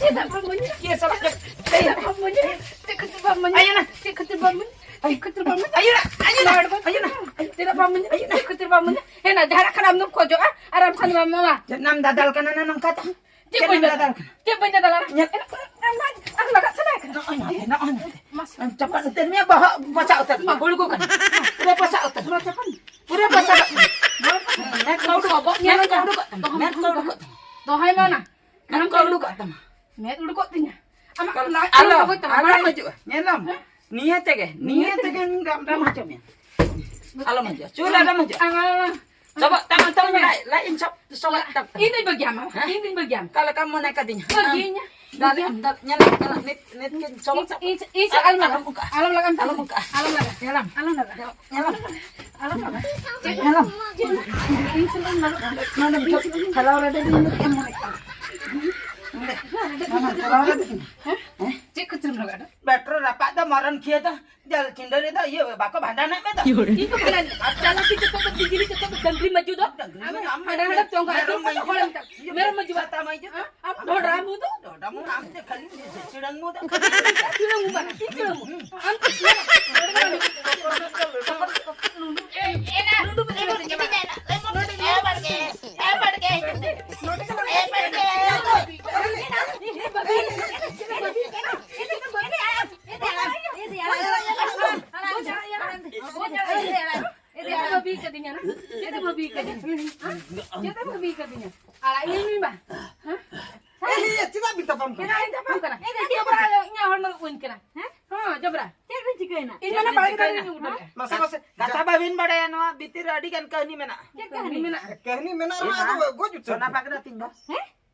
ᱪᱮᱫᱟᱜ ᱵᱟᱢ ᱢᱟᱹᱧᱟ? ᱪᱤᱭᱟᱹᱨ ᱥᱟᱞᱟᱜ ᱡᱚᱵᱽ-, ᱪᱮᱫᱟᱜ ᱵᱟᱢ ᱢᱟᱹᱧᱟ? ᱪᱮᱫ ᱠᱷᱟᱹᱛᱤᱨ ᱵᱟᱢ ᱢᱟᱹᱧᱟ? ᱟᱭᱳ ᱱᱟ᱾ ᱪᱮᱫ ᱠᱷᱟᱹᱛᱤᱨ ᱵᱟᱢ ᱢᱟᱹᱧᱟ? ᱪᱮᱫ ᱠᱷᱟᱹᱛᱤᱨ ᱵᱟᱢ ᱢᱟᱹᱧᱟ? ᱟᱭᱳ ᱱᱟ, ᱟᱭᱳ ᱱᱟ, ᱟᱭᱳ ᱱᱟ᱾ ᱪᱮᱫᱟᱜ ᱵᱟᱢ ᱢᱟᱹᱧᱟ? ᱟᱭᱳ ᱱᱟ᱾ ᱪᱮᱫ ᱠᱷᱟᱹᱛᱤᱨ ᱵᱟᱢ ᱢᱟᱹᱧᱟ? ᱦᱮᱸ ᱱᱟ, ᱡᱟᱦᱟᱱᱟᱜ ᱠᱷᱟᱱ ᱟᱢ ᱫᱚᱢ ᱠᱷᱚᱡᱚᱜᱼᱟ ᱟᱨ ᱟᱢ ᱠᱷᱟᱱ ᱫᱚ ᱵᱟᱢ ᱮᱢᱟ᱾ ᱪᱮᱫ ᱱᱟᱢ ᱫᱟᱫᱟᱞ ᱠᱟᱱᱟ ᱱᱟ ᱱᱚᱝᱠᱟ ᱫᱚ? ᱪᱮᱫ ᱪᱮᱫ ᱵᱟᱹᱧ ᱮᱢ ᱫᱟᱫᱟᱞ? ᱫᱟᱫᱟᱞ ᱠᱟᱱᱟ? ᱪᱮᱫ ᱵᱟᱹᱧ ᱫᱟᱫᱟᱞ ᱠᱟᱱᱟ? ᱧᱮᱞ᱾ ᱮᱱ-, ᱮᱱ-, ᱮᱱ-, ᱟᱨ ᱞᱟᱜᱟᱜ ᱥᱟᱱᱟᱭᱮ ᱠᱟᱱᱟ᱾ ᱱᱚᱜᱼᱚᱭ ᱱᱚᱰᱮ, ᱱᱚᱜᱼᱚᱭ ᱱᱚᱰᱮ᱾ ᱢᱟᱥᱮ᱾ ᱟᱢ ᱪᱟᱯᱟᱫ ᱩᱛᱟᱹᱨ ᱢᱮᱭᱟ, ᱵᱚᱦᱚᱜ ᱵᱟᱪᱷᱟ ᱩᱛᱟᱹᱨ ᱢᱮᱭᱟ, ᱵᱩᱲᱜᱩ ᱠᱟᱱᱟ᱾ ᱯᱩᱨᱟᱹ ᱵᱟᱪᱷᱟ ᱩᱛᱟᱹᱨ᱾ ᱢᱟ ᱪᱟᱯᱟᱫ ᱢᱮ᱾ ᱯᱩᱨᱟᱹ ᱵᱟᱪᱷᱟ ᱠᱟᱜ ᱢᱮ᱾ ᱢᱮᱫ ᱠᱚ ᱩᱰᱩᱠᱚᱜ, ᱢᱮᱫ ᱠᱚ ᱩᱰᱩᱠᱚᱜ ᱛᱟᱢᱟ, ᱢᱮᱫ ᱠᱚ ᱩᱰᱩᱠᱚᱜ ᱛᱟᱢᱟ᱾ ᱫᱚᱦᱚᱭ ᱢᱮ ᱚᱱᱟ᱾ ᱢᱮᱫ ᱠᱚ ᱩᱰᱩᱠᱚᱜ ᱛᱟᱢᱟ᱾ ᱢᱮᱫ ᱩᱰᱩᱠᱚᱜ ᱛᱤᱧᱟ᱾ ᱟᱢᱟᱜ ᱞᱟᱡ ᱟᱞᱚ, ᱟᱞᱚᱢ ᱦᱤᱡᱩᱜᱼᱟ᱾ ᱧᱮᱞᱟᱢ? ᱱᱤᱭᱟᱹ ᱛᱮᱜᱮ, ᱱᱤᱭᱟᱹ ᱛᱮᱜᱮᱧ ᱨᱟᱢ ᱨᱟᱢ ᱦᱚᱪᱚ ᱢᱮᱭᱟ᱾ ᱟᱞᱚᱢ ᱦᱤᱡᱩᱜᱼᱟ᱾ ᱪᱩᱞ ᱟᱞᱚᱢ ᱦᱤᱡᱩᱜᱼᱟ᱾ ᱥᱚᱵᱚᱜ ᱛᱟᱢ, ᱛᱟᱢ, ᱞᱟᱡ, ᱞᱟᱡ ᱤᱧ ᱥᱚᱵ, ᱥᱚᱵᱚᱜ ᱛᱟᱢ᱾ ᱤᱧ ᱫᱩᱧ ᱵᱟᱹᱜᱤᱭᱟᱢᱟ᱾ ᱦᱮᱸ? ᱤᱧ ᱫᱩᱧ ᱵᱟᱹᱜᱤᱭᱟᱢ᱾ ᱚᱠᱟ ᱞᱮᱠᱟᱢ ᱢᱚᱱᱮ ᱠᱟᱫᱤᱧᱟ? ᱵᱟᱹᱜᱤᱭᱟᱹᱧᱟ᱾ ᱫᱟᱞ, ᱫᱟᱞ, ᱧᱮᱞ, ᱧᱮᱞ, ᱱᱤᱛ, ᱱᱤᱛ ᱠᱤᱱ ᱥᱚᱵᱚᱜ ᱤᱧ, ᱛᱟᱢ᱾ ᱤᱧ, ᱤᱧ ᱥᱮ ᱟᱞᱚᱢ ᱞᱟᱜᱟ᱾ ᱟᱞᱚᱢ ᱚᱱᱠᱟ᱾ ᱟᱞᱚᱢ ᱞᱟᱜᱟ᱾ ᱧᱮᱞᱟᱢ? ᱟᱞᱚᱢ ᱞᱟᱜᱟ᱾ ᱧᱮᱞᱟᱢ? ᱟᱞᱚᱢ ᱞᱟᱜᱟ᱾ ᱧᱮᱞᱟᱢ? ᱤᱧ ᱥᱮ ᱟᱞᱚᱢ ᱞᱟᱜᱟ᱾ ᱱᱚᱰᱮ ᱴᱷᱮᱞᱟᱣ ᱨᱮ ᱫᱮ ᱤᱧ ᱫᱚ ᱪᱮᱫ ᱮᱢ ᱢᱚᱱᱮ ᱠᱟᱜᱼᱟ? ᱱᱚᱰᱮ ᱴᱷᱮᱞᱟᱣ ᱨᱮ ᱫᱮ᱾ ᱦᱮᱸ? ᱪᱮᱫ ᱠᱷᱟᱹᱛᱤᱨᱮᱢ ᱞᱟᱜᱟᱜᱼᱟ? ᱵᱮᱴᱨᱳ ᱨᱟᱯᱟᱜ ᱫᱚ ᱢᱚᱨᱚᱱ ᱠᱷᱤᱭᱟᱹ ᱫᱚ᱾ ᱡᱟᱞ ᱪᱤᱸᱰᱟᱹ ᱨᱮᱫᱚ ᱤᱭᱟᱹ ᱵᱟᱠᱚ ᱵᱷᱟᱸᱰᱟᱱᱮᱫ ᱢᱮ ᱫᱚ᱾ ᱤᱧ ᱠᱚ ᱵᱷᱟᱸᱰᱟᱱ᱾ ᱟᱨ ᱪᱟᱞᱟᱠᱤ ᱪᱮᱫ ᱠᱚ ᱰᱟᱝᱨᱤ ᱢᱟᱹᱡᱩ ᱫᱚ᱾ ᱰᱟᱝᱨᱤ ᱟᱢ ᱢᱟᱹᱡᱩ ᱟᱢ ᱦᱟᱸᱰᱮ ᱦᱟᱸᱰᱮ ᱪᱚᱸᱜᱟ ᱢᱮᱨᱚᱢ ᱟᱹᱪᱩᱨ ᱠᱚ ᱢᱟᱹᱡᱩ᱾ ᱦᱚᱲᱮᱢ ᱠᱟᱱ᱾ ᱢᱮᱨᱚᱢ ᱢᱟᱹᱡᱩ ᱵᱟᱝ᱾ ᱥᱟᱛᱟ ᱢᱟᱹᱡᱩ᱾ ᱦᱮᱸ? ᱟᱢ ᱰᱷᱚᱰᱨᱟ ᱢᱩ ᱫᱚ᱾ ᱰᱷᱚᱰᱨᱟ ᱢᱩ ᱟᱢ ᱛᱮ ᱠᱷᱟᱹᱞᱤ ᱪᱤᱲᱟᱝ ᱢᱩ ᱫᱚ᱾ ᱪᱤᱲᱟᱝ ᱢᱩ ᱵᱟᱝ᱾ ᱤᱧ ᱪᱤᱲᱟᱝ ᱢᱩ᱾ ᱟᱢ ᱛᱮ ᱪᱤᱲᱟᱝ ᱢᱩ᱾ ᱞᱩᱰᱩ ᱯᱮ ᱪᱤᱲᱟᱝ ᱢᱩ᱾ ᱱᱚᱰᱮ ᱪᱟᱞᱟᱜ ᱢᱮ᱾ ᱱᱚᱰᱮ ᱪᱟᱞᱟᱜ ᱢᱮ᱾ ᱪᱮᱫ ᱮ ᱵᱷᱟᱹᱵᱤ ᱠᱟᱫᱤᱧᱟ ᱱᱟ? ᱪᱮᱫ ᱮ ᱵᱷᱟᱹᱵᱤ ᱠᱟᱫᱤᱧᱟ? ᱦᱮᱸ? ᱪᱮᱫ ᱮ ᱵᱷᱟᱹᱵᱤ ᱠᱟᱫᱤᱧᱟ? ᱟᱲᱟᱜ ᱤᱧ ᱢᱮ ᱵᱟ᱾ ᱦᱮᱸ? ᱮ, ᱮ, ᱪᱮᱫᱟᱜ ᱵᱤᱱ ᱛᱟᱯᱟᱢ ᱠᱟᱱᱟ? ᱪᱮᱫᱟᱜ ᱤᱧ ᱛᱟᱯᱟᱢ ᱠᱟᱱᱟ? ᱮ, ᱡᱚᱵᱽᱨᱟ ᱤᱧᱟᱹᱜ ᱦᱚᱲᱢᱚ ᱨᱮ ᱩᱧ ᱠᱟᱱᱟ᱾ ᱦᱮᱸ? ᱦᱚᱸ, ᱡᱚᱵᱽᱨᱟ᱾ ᱪᱮᱫ ᱵᱤᱱ ᱪᱤᱠᱟᱹᱭᱮᱱᱟ? ᱤᱧ ᱢᱟᱱᱮ ᱵᱟᱲᱜᱮ ᱫᱷᱟᱨᱮ ᱨᱤᱧ ᱩᱰᱩᱠ ᱠᱟᱱᱟ᱾ ᱢᱟᱥᱮ, ᱢᱟᱥᱮ, ᱠᱟᱛᱷᱟ ᱵᱟᱹᱵᱤᱱ ᱵᱟᱲᱟᱭᱟ, ᱱᱚᱣᱟ ᱵᱷᱤᱛᱤᱨ ᱨᱮ ᱟᱹᱰᱤ ᱜᱟᱱ ᱠᱟᱹᱦᱱᱤ ᱢᱮᱱᱟᱜᱼᱟ᱾ ᱪᱮᱫ ᱠᱟᱹᱦᱱᱤ ᱢᱮᱱᱟᱜᱼᱟ? ᱠᱟᱹᱦᱱᱤ ᱢᱮᱱᱟᱜ ᱨᱮᱦᱚᱸ ᱟᱫᱚ ᱜᱚᱡ ᱩᱛᱟᱹᱨ ᱥᱚᱱᱟ ᱠᱟᱱᱟ᱾ ᱯᱟᱜᱽᱨᱟ ᱛᱤᱧ ᱫᱚ᱾ ᱦᱮᱸ?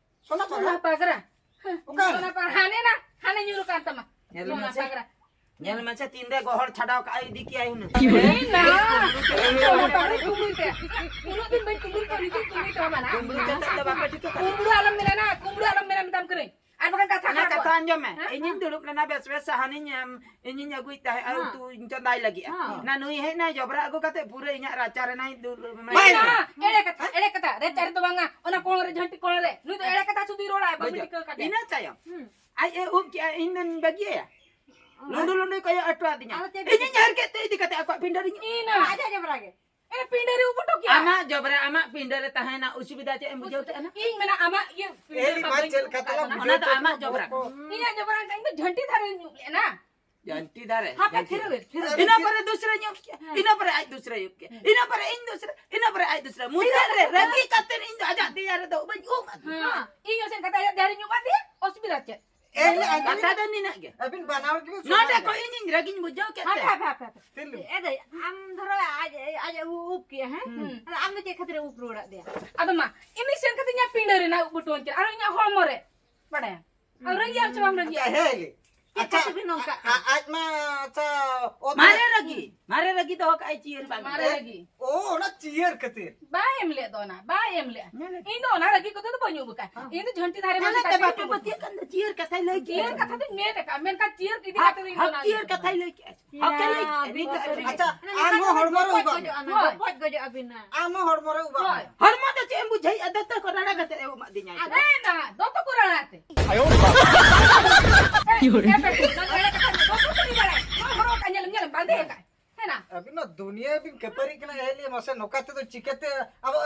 ᱥᱚᱱᱟ ᱯᱟᱜᱽᱨᱟ? ᱥᱚᱱᱟ ᱯᱟᱜᱽᱨᱟ᱾ ᱦᱮᱸ᱾ ᱚᱠᱟ ᱨᱮ? ᱥᱚᱱᱟ ᱯᱟᱜᱽᱨᱟ᱾ ᱦᱟᱱᱮ ᱱᱟ, ᱦᱟᱱᱮ ᱧᱩᱨ ᱟᱠᱟᱱ ᱛᱟᱢᱟ᱾ ᱧᱮᱞ ᱥᱚᱱᱟ ᱢᱮᱥᱮ᱾ ᱯᱟᱜᱽᱨᱟ᱾ ᱧᱮᱞ ᱢᱮᱥᱮ, ᱛᱤᱱᱨᱮ ᱜᱚᱦᱚᱲ ᱪᱷᱟᱰᱟᱣ ᱠᱟᱜᱼᱟᱭ, ᱤᱫᱤ ᱠᱮᱭᱟᱭ ᱦᱩᱱᱟᱹᱝ᱾ ᱮᱭ ᱱᱟ, ᱥᱚᱱᱟ ᱯᱟᱜᱽᱨᱟ ᱠᱩᱢᱵᱽᱲᱩᱭ ᱛᱮ᱾ ᱩᱱᱟᱹᱜ ᱫᱤᱱ ᱵᱟᱹᱧ ᱠᱩᱢᱵᱽᱲᱩ ᱠᱮᱫ, ᱱᱤᱛᱚᱜ ᱠᱩᱢᱵᱽᱲᱩᱭ ᱛᱟᱢᱟ ᱱᱟ᱾ ᱠᱩᱢᱵᱽᱲᱩ ᱪᱮᱫ ᱛᱮ ᱵᱟᱯᱮ ᱴᱷᱤᱠᱟᱹ ᱠᱟᱜᱼᱟ? ᱠᱩᱢᱵᱽᱲᱩ ᱟᱞᱚᱢ ᱢᱮᱱᱟ ᱱᱟ, ᱠᱩᱢᱵᱽᱲᱩ ᱟᱞᱚᱢ ᱢᱮᱱᱟ, ᱢᱮᱛᱟᱢ ᱠᱟᱹᱱᱟᱹᱧ᱾ ᱟᱨ ᱵᱟᱠᱷᱟᱱ ᱠᱟᱛᱷᱟ ᱚᱱᱟ ᱠᱷᱟᱨᱟᱯᱚᱜᱼᱟ᱾ ᱠᱟᱛᱷᱟ ᱟᱸᱡᱚᱢ ᱢᱮ, ᱦᱮᱸ? ᱤᱧᱤᱧ ᱫᱩᱲᱩᱵ ᱞᱮᱱᱟ ᱵᱮᱥ ᱵᱮᱥ ᱥᱟᱦᱟᱱᱤᱧ ᱮᱢ, ᱤᱧᱤᱧ ᱟᱹᱜᱩᱭ ᱛᱟᱦᱮᱸᱫ ᱟᱨ ᱦᱮᱸ᱾ ᱩᱛᱩ ᱤᱧ ᱪᱚᱸᱫᱟᱭ ᱞᱟᱹᱜᱤᱫ᱾ ᱦᱮᱸ᱾ ᱚᱱᱟ ᱱᱩᱭ ᱦᱮᱡ ᱱᱟᱭ ᱡᱚᱵᱽᱨᱟ ᱟᱹᱜᱩ ᱠᱟᱛᱮ ᱯᱩᱨᱟᱹ ᱤᱧᱟᱜ ᱨᱟᱪᱟ ᱨᱮᱱᱟᱭ ᱫᱩᱞ ᱢᱟᱱᱮ ᱵᱟᱝ, ᱮᱲᱮ ᱠᱟᱛᱷᱟ, ᱮᱲᱮ ᱠᱟᱛᱷᱟ, ᱨᱟᱪᱟ ᱨᱮᱫᱚ ᱵᱟᱝᱟ, ᱚᱱᱟ ᱠᱚᱬ ᱨᱮ ᱡᱷᱟᱹᱱᱴᱤ ᱠᱚᱬ ᱨᱮ᱾ ᱱᱩᱭ ᱫᱚ ᱮᱲᱮ ᱠᱟᱛᱷᱟ ᱥᱩᱫᱷᱩᱭ ᱨᱚᱲᱟ, ᱵᱟᱹᱧ ᱵᱩᱡᱷᱟᱹᱣ᱾ ᱴᱷᱤᱠᱟᱹ ᱠᱟᱫᱮᱭᱟ᱾ ᱤᱱᱟᱹ ᱛᱟᱭᱚᱢ ᱦᱩᱸ᱾ ᱟᱡ ᱮ ᱩᱵ ᱠᱮᱜᱼᱟ, ᱤᱧ ᱫᱚᱧ ᱵᱟᱹᱜᱤᱭᱟᱭᱟ᱾ ᱚ᱾ ᱞᱩᱸᱰᱩ ᱞᱩᱸᱰᱩᱭ ᱠᱚᱭᱚᱜ ᱦᱚᱴᱚ ᱟᱫᱤᱧᱟ᱾ ᱟᱫᱚ ᱪᱮᱫ ᱤᱧᱤᱧ ᱦᱟᱹᱨ ᱠᱮᱫ ᱛᱮ ᱤᱫᱤ ᱠᱟᱛᱮ ᱟᱠᱚᱣᱟᱜ ᱯᱤᱸᱰᱟᱹ ᱨᱤᱧ ᱤᱧ ᱟᱡᱟᱜ ᱡᱚᱵᱽᱨᱟ ᱜᱮ᱾ ᱮᱱᱟ ᱯᱤᱸᱰᱟᱹ ᱨᱮ ᱩᱵ ᱚᱰᱚᱠ ᱠᱮᱜᱼᱟ᱾ ᱟᱢᱟᱜ ᱡᱚᱵᱽᱨᱟ, ᱟᱢᱟᱜ ᱯᱤᱸᱰᱟᱹ ᱨᱮ ᱛᱟᱦᱮᱱᱟ, ᱚᱥᱩᱵᱤᱫᱷᱟ ᱪᱮᱫ ᱮᱢ ᱵᱩᱡᱷᱟᱹᱣ ᱛᱮ ᱮᱱᱟ? ᱤᱧ ᱢᱮᱱᱟ ᱟᱢᱟᱜ ᱤᱭᱟᱹ ᱯᱤᱸᱰᱟᱹ ᱮᱭ ᱨᱮ ᱢᱟ ᱵᱟᱹᱧ ᱪᱮᱫ ᱩᱵ ᱞᱮᱠᱟ ᱠᱟᱜ ᱛᱟᱞᱟᱝ ᱠᱟᱱᱟ᱾ ᱚᱱᱟ ᱫᱚ ᱟᱢᱟᱜ ᱡᱚᱵᱽᱨᱟ᱾ ᱤᱧᱟᱜ ᱡᱚᱵᱽᱨᱟ ᱤᱧ ᱫᱚ ᱡᱷᱟᱹᱱᱴᱤ ᱫᱷᱟᱨᱮ ᱧᱩᱨ ᱞᱮᱜᱼᱟ ᱱᱟ᱾ ᱡᱷᱟᱹᱱᱴᱤ ᱫᱷᱟᱨᱮ, ᱦᱟᱯᱮ ᱡᱷᱟᱹᱱᱴᱤ᱾ ᱛᱷᱤᱨ ᱵᱮᱱ, ᱛᱷᱤᱨ ᱵᱮᱱ᱾ ᱤᱱᱟᱹ ᱯᱚᱨᱮ ᱫᱩᱥᱨᱟᱹ ᱧᱩᱨ ᱠᱮᱜᱼᱟ᱾ ᱦᱮᱸ᱾ ᱤᱱᱟᱹ ᱯᱚᱨᱮ ᱟᱡ ᱫᱩᱥᱨᱟᱹ ᱧᱩᱨ ᱠᱮᱜᱼᱟ᱾ ᱦᱮᱸ᱾ ᱤᱱᱟᱹ ᱯᱚᱨᱮ ᱤᱧ ᱫᱩᱥᱨᱟᱹ, ᱤᱱᱟᱹ ᱯᱚᱨᱮ ᱟᱡ ᱫᱩᱥᱨᱟᱹ᱾ ᱢᱩᱪᱟᱹᱫ ᱨᱮ ᱨᱟᱹᱜᱤ ᱠᱟᱛᱮ ᱤᱧ ᱫᱚ ᱟᱡᱟᱜ ᱫᱮᱭᱟ ᱨᱮᱫᱚ ᱵᱟᱹᱧ ᱩᱵ ᱟᱫᱮᱭᱟ᱾ ᱦᱮᱸ᱾ ᱤᱧ ᱦᱚᱸ ᱥᱮᱱ ᱠᱟᱛᱮ ᱟᱡᱟᱜ ᱫᱮᱭᱟ ᱨᱮᱧ ᱩᱵ ᱟᱫᱮᱭᱟ᱾ ᱚᱥᱩᱵᱤᱫᱷᱟ ᱪᱮᱫ? ᱮ, ᱞᱮ, ᱟᱸᱡᱚᱢ ᱠᱟᱛᱷᱟ ᱫᱚ ᱱᱤᱱᱟᱹᱜ ᱜᱮ᱾ ᱟᱹᱵᱤᱱ ᱵᱟᱱᱟ ᱦᱚᱲ ᱜᱮᱵᱤᱱ ᱱᱚᱰᱮ ᱥᱚᱢᱟᱱ ᱠᱚ ᱜᱮᱭᱟ᱾ ᱤᱧᱤᱧ ᱨᱟᱹᱜᱤᱧ ᱵᱩᱡᱷᱟᱹᱣ ᱠᱮᱫ ᱦᱟᱯᱮ, ᱛᱮ᱾ ᱦᱟᱯᱮ, ᱦᱟᱯᱮ, ᱦᱟᱯᱮ᱾ ᱪᱮᱫ ᱞᱟᱹᱜᱤᱫ? ᱮ ᱫᱟᱹᱭ, ᱟᱢ ᱫᱷᱚᱨᱚ ᱟᱡ, ᱟᱡ, ᱟᱡ ᱮ ᱩ-, ᱩᱵ ᱠᱮᱜᱼᱟ, ᱦᱮᱸ? ᱦᱩᱸ᱾ ᱟᱫᱚ ᱟᱢ ᱫᱚ ᱪᱮᱫ ᱠᱷᱟᱹᱛᱤᱨ ᱮ ᱩᱵ ᱨᱩᱣᱟᱹᱲᱟᱫ ᱫᱮᱭᱟ? ᱟᱫᱚ ᱢᱟ, ᱤᱧ ᱥᱮᱱ ᱠᱟᱛᱮ ᱤᱧᱟᱹᱜ ᱯᱤᱸᱰᱟᱹ ᱨᱮᱱᱟᱜ ᱩᱵ ᱵᱚᱴᱚᱱ ᱠᱮᱫ, ᱟᱨ ᱤᱧᱟᱜ ᱦᱚᱲᱢᱚ ᱨᱮ, ᱵᱟᱲᱟᱭᱟᱢ? ᱟᱨ ᱨᱟᱹᱜᱤᱭᱟᱢ ᱥᱮ ᱵᱟᱢ ᱨᱟᱹᱜᱤᱭᱟ? ᱟᱪᱪᱷᱟ, ᱦᱮᱸ ᱜᱮ᱾ ᱪᱮᱫ ᱟᱪᱪᱷᱟ, ᱠᱷᱟᱹᱛᱤᱨ ᱵᱤᱱ ᱱᱚᱝᱠᱟᱜ ᱟ-, ᱠᱟᱱᱟ? ᱟ-, ᱟᱡ ᱢᱟ, ᱟᱪᱪᱷᱟ, ᱚᱛ ᱢᱟᱨᱮ ᱨᱮ ᱨᱟᱹᱜᱤ, ᱢᱟᱨᱮ ᱨᱟᱹᱜᱤ ᱫᱚᱦᱚ ᱠᱟᱜᱼᱟᱭ ᱪᱤᱭᱟᱹᱨ ᱵᱟᱝ᱾ ᱢᱟᱨᱮ ᱨᱟᱹᱜᱤ᱾ ᱚ, ᱚᱱᱟ ᱪᱤᱭᱟᱹᱨ ᱠᱷᱟᱹᱛᱤᱨ᱾ ᱵᱟᱭ ᱮᱢ ᱞᱮᱫ ᱫᱚ ᱚᱱᱟ, ᱵᱟᱭ ᱮᱢ ᱞᱮᱫᱼᱟ᱾ ᱧᱮᱞ ᱞᱮᱫ᱾ ᱤᱧ ᱫᱚ ᱚᱱᱟ ᱨᱟᱹᱜᱤ ᱠᱚᱫᱚ ᱫᱚ ᱵᱟᱹᱧ ᱩᱵ ᱟᱠᱟᱫ᱾ ᱦᱮᱸ᱾ ᱤᱧ ᱫᱚ ᱡᱷᱟᱹᱱᱴᱤ ᱫᱷᱟᱨᱮ ᱧᱮᱞ ᱢᱟᱹᱴᱤ ᱞᱮᱫ ᱛᱮ ᱫᱷᱟᱨᱮ ᱵᱟᱯᱮ ᱩᱵ ᱯᱟᱹᱛᱭᱟᱹᱜ ᱠᱟᱱ ᱫᱚ, ᱪᱤᱭᱟᱹᱨ ᱠᱟᱛᱷᱟᱭ ᱞᱟᱹᱭ ᱠᱮᱫᱼᱟ᱾ ᱪᱤᱭᱟᱹᱨ ᱠᱟᱛᱷᱟ ᱫᱚᱧ ᱢᱮᱱ ᱟᱠᱟᱫ, ᱢᱮᱱᱠᱷᱟᱱ ᱪᱤᱭᱟᱹᱨ ᱤᱫᱤ ᱦᱟᱯ-, ᱠᱟᱛᱮ ᱫᱚ ᱤᱧ ᱫᱚ ᱦᱟᱯ ᱚᱱᱟ ᱪᱤᱭᱟᱹᱨ ᱨᱟᱹᱜᱤ ᱠᱟᱛᱷᱟᱭ ᱠᱟᱱᱟ᱾ ᱞᱟᱹᱭ ᱠᱮᱫᱼᱟ᱾ ᱦᱚᱠᱮ ᱞᱟᱹᱭ ᱠᱮᱫᱼᱟ, ᱱᱤᱛ ᱫᱚ ᱟᱪᱪᱷᱟ, ᱟᱨ ᱟᱨᱦᱚᱸ ᱦᱚᱲᱢᱚ ᱨᱮ ᱩᱵ ᱟᱜ ᱢᱮ᱾ ᱦᱳᱭ᱾ ᱜᱚᱯᱚᱡ ᱜᱚᱡᱚᱜ ᱟᱵᱤᱱᱟ᱾ ᱟᱨᱦᱚᱸ ᱦᱚᱲᱢᱚ ᱨᱮ ᱩᱵ ᱟᱜ ᱦᱳᱭ᱾ ᱢᱮ᱾ ᱦᱚᱲᱢᱚ ᱫᱚ ᱪᱮᱫ ᱮᱢ ᱵᱩᱡᱷᱟᱹᱣᱮᱫᱼᱟ? ᱫᱚᱛᱚ ᱠᱚ ᱨᱟᱲᱟ ᱠᱟᱛᱮ ᱮ ᱩᱵ ᱟᱫᱤᱧᱟ᱾ ᱟᱫᱚ ᱮᱱᱟ, ᱫᱚᱛᱚ ᱠᱚ ᱨᱟᱲᱟ ᱟᱛᱮ᱾ ᱟᱭᱳ ᱵᱟᱵᱟ᱾ ᱮ, ᱮ, ᱵᱮᱴᱟ, ᱱᱚᱣᱟ ᱨᱟᱲᱟ ᱠᱟᱛᱷᱟ ᱫᱚ ᱫᱚᱛᱚ ᱠᱚ ᱨᱟᱲᱟ᱾ ᱱᱚᱣᱟ ᱦᱚᱨᱚᱜ ᱠᱟᱜ ᱧᱮᱞᱮᱢ, ᱧᱮᱞᱮᱢ, ᱵᱟᱸᱫᱮ ᱟᱠᱟᱫ᱾ ᱦᱮᱱᱟ᱾ ᱟᱹᱵᱤᱱ ᱢᱟ ᱫᱩᱱᱤᱭᱟᱹ ᱵᱤᱱ ᱠᱷᱟᱹᱯᱟᱹᱨᱤ ᱠᱟᱱᱟ, ᱮ ᱞᱟᱹᱭ ᱢᱟᱥᱮ ᱱᱚᱝᱠᱟ ᱛᱮᱫᱚ ᱪᱤᱠᱟᱹᱛᱮ ᱟᱵᱚ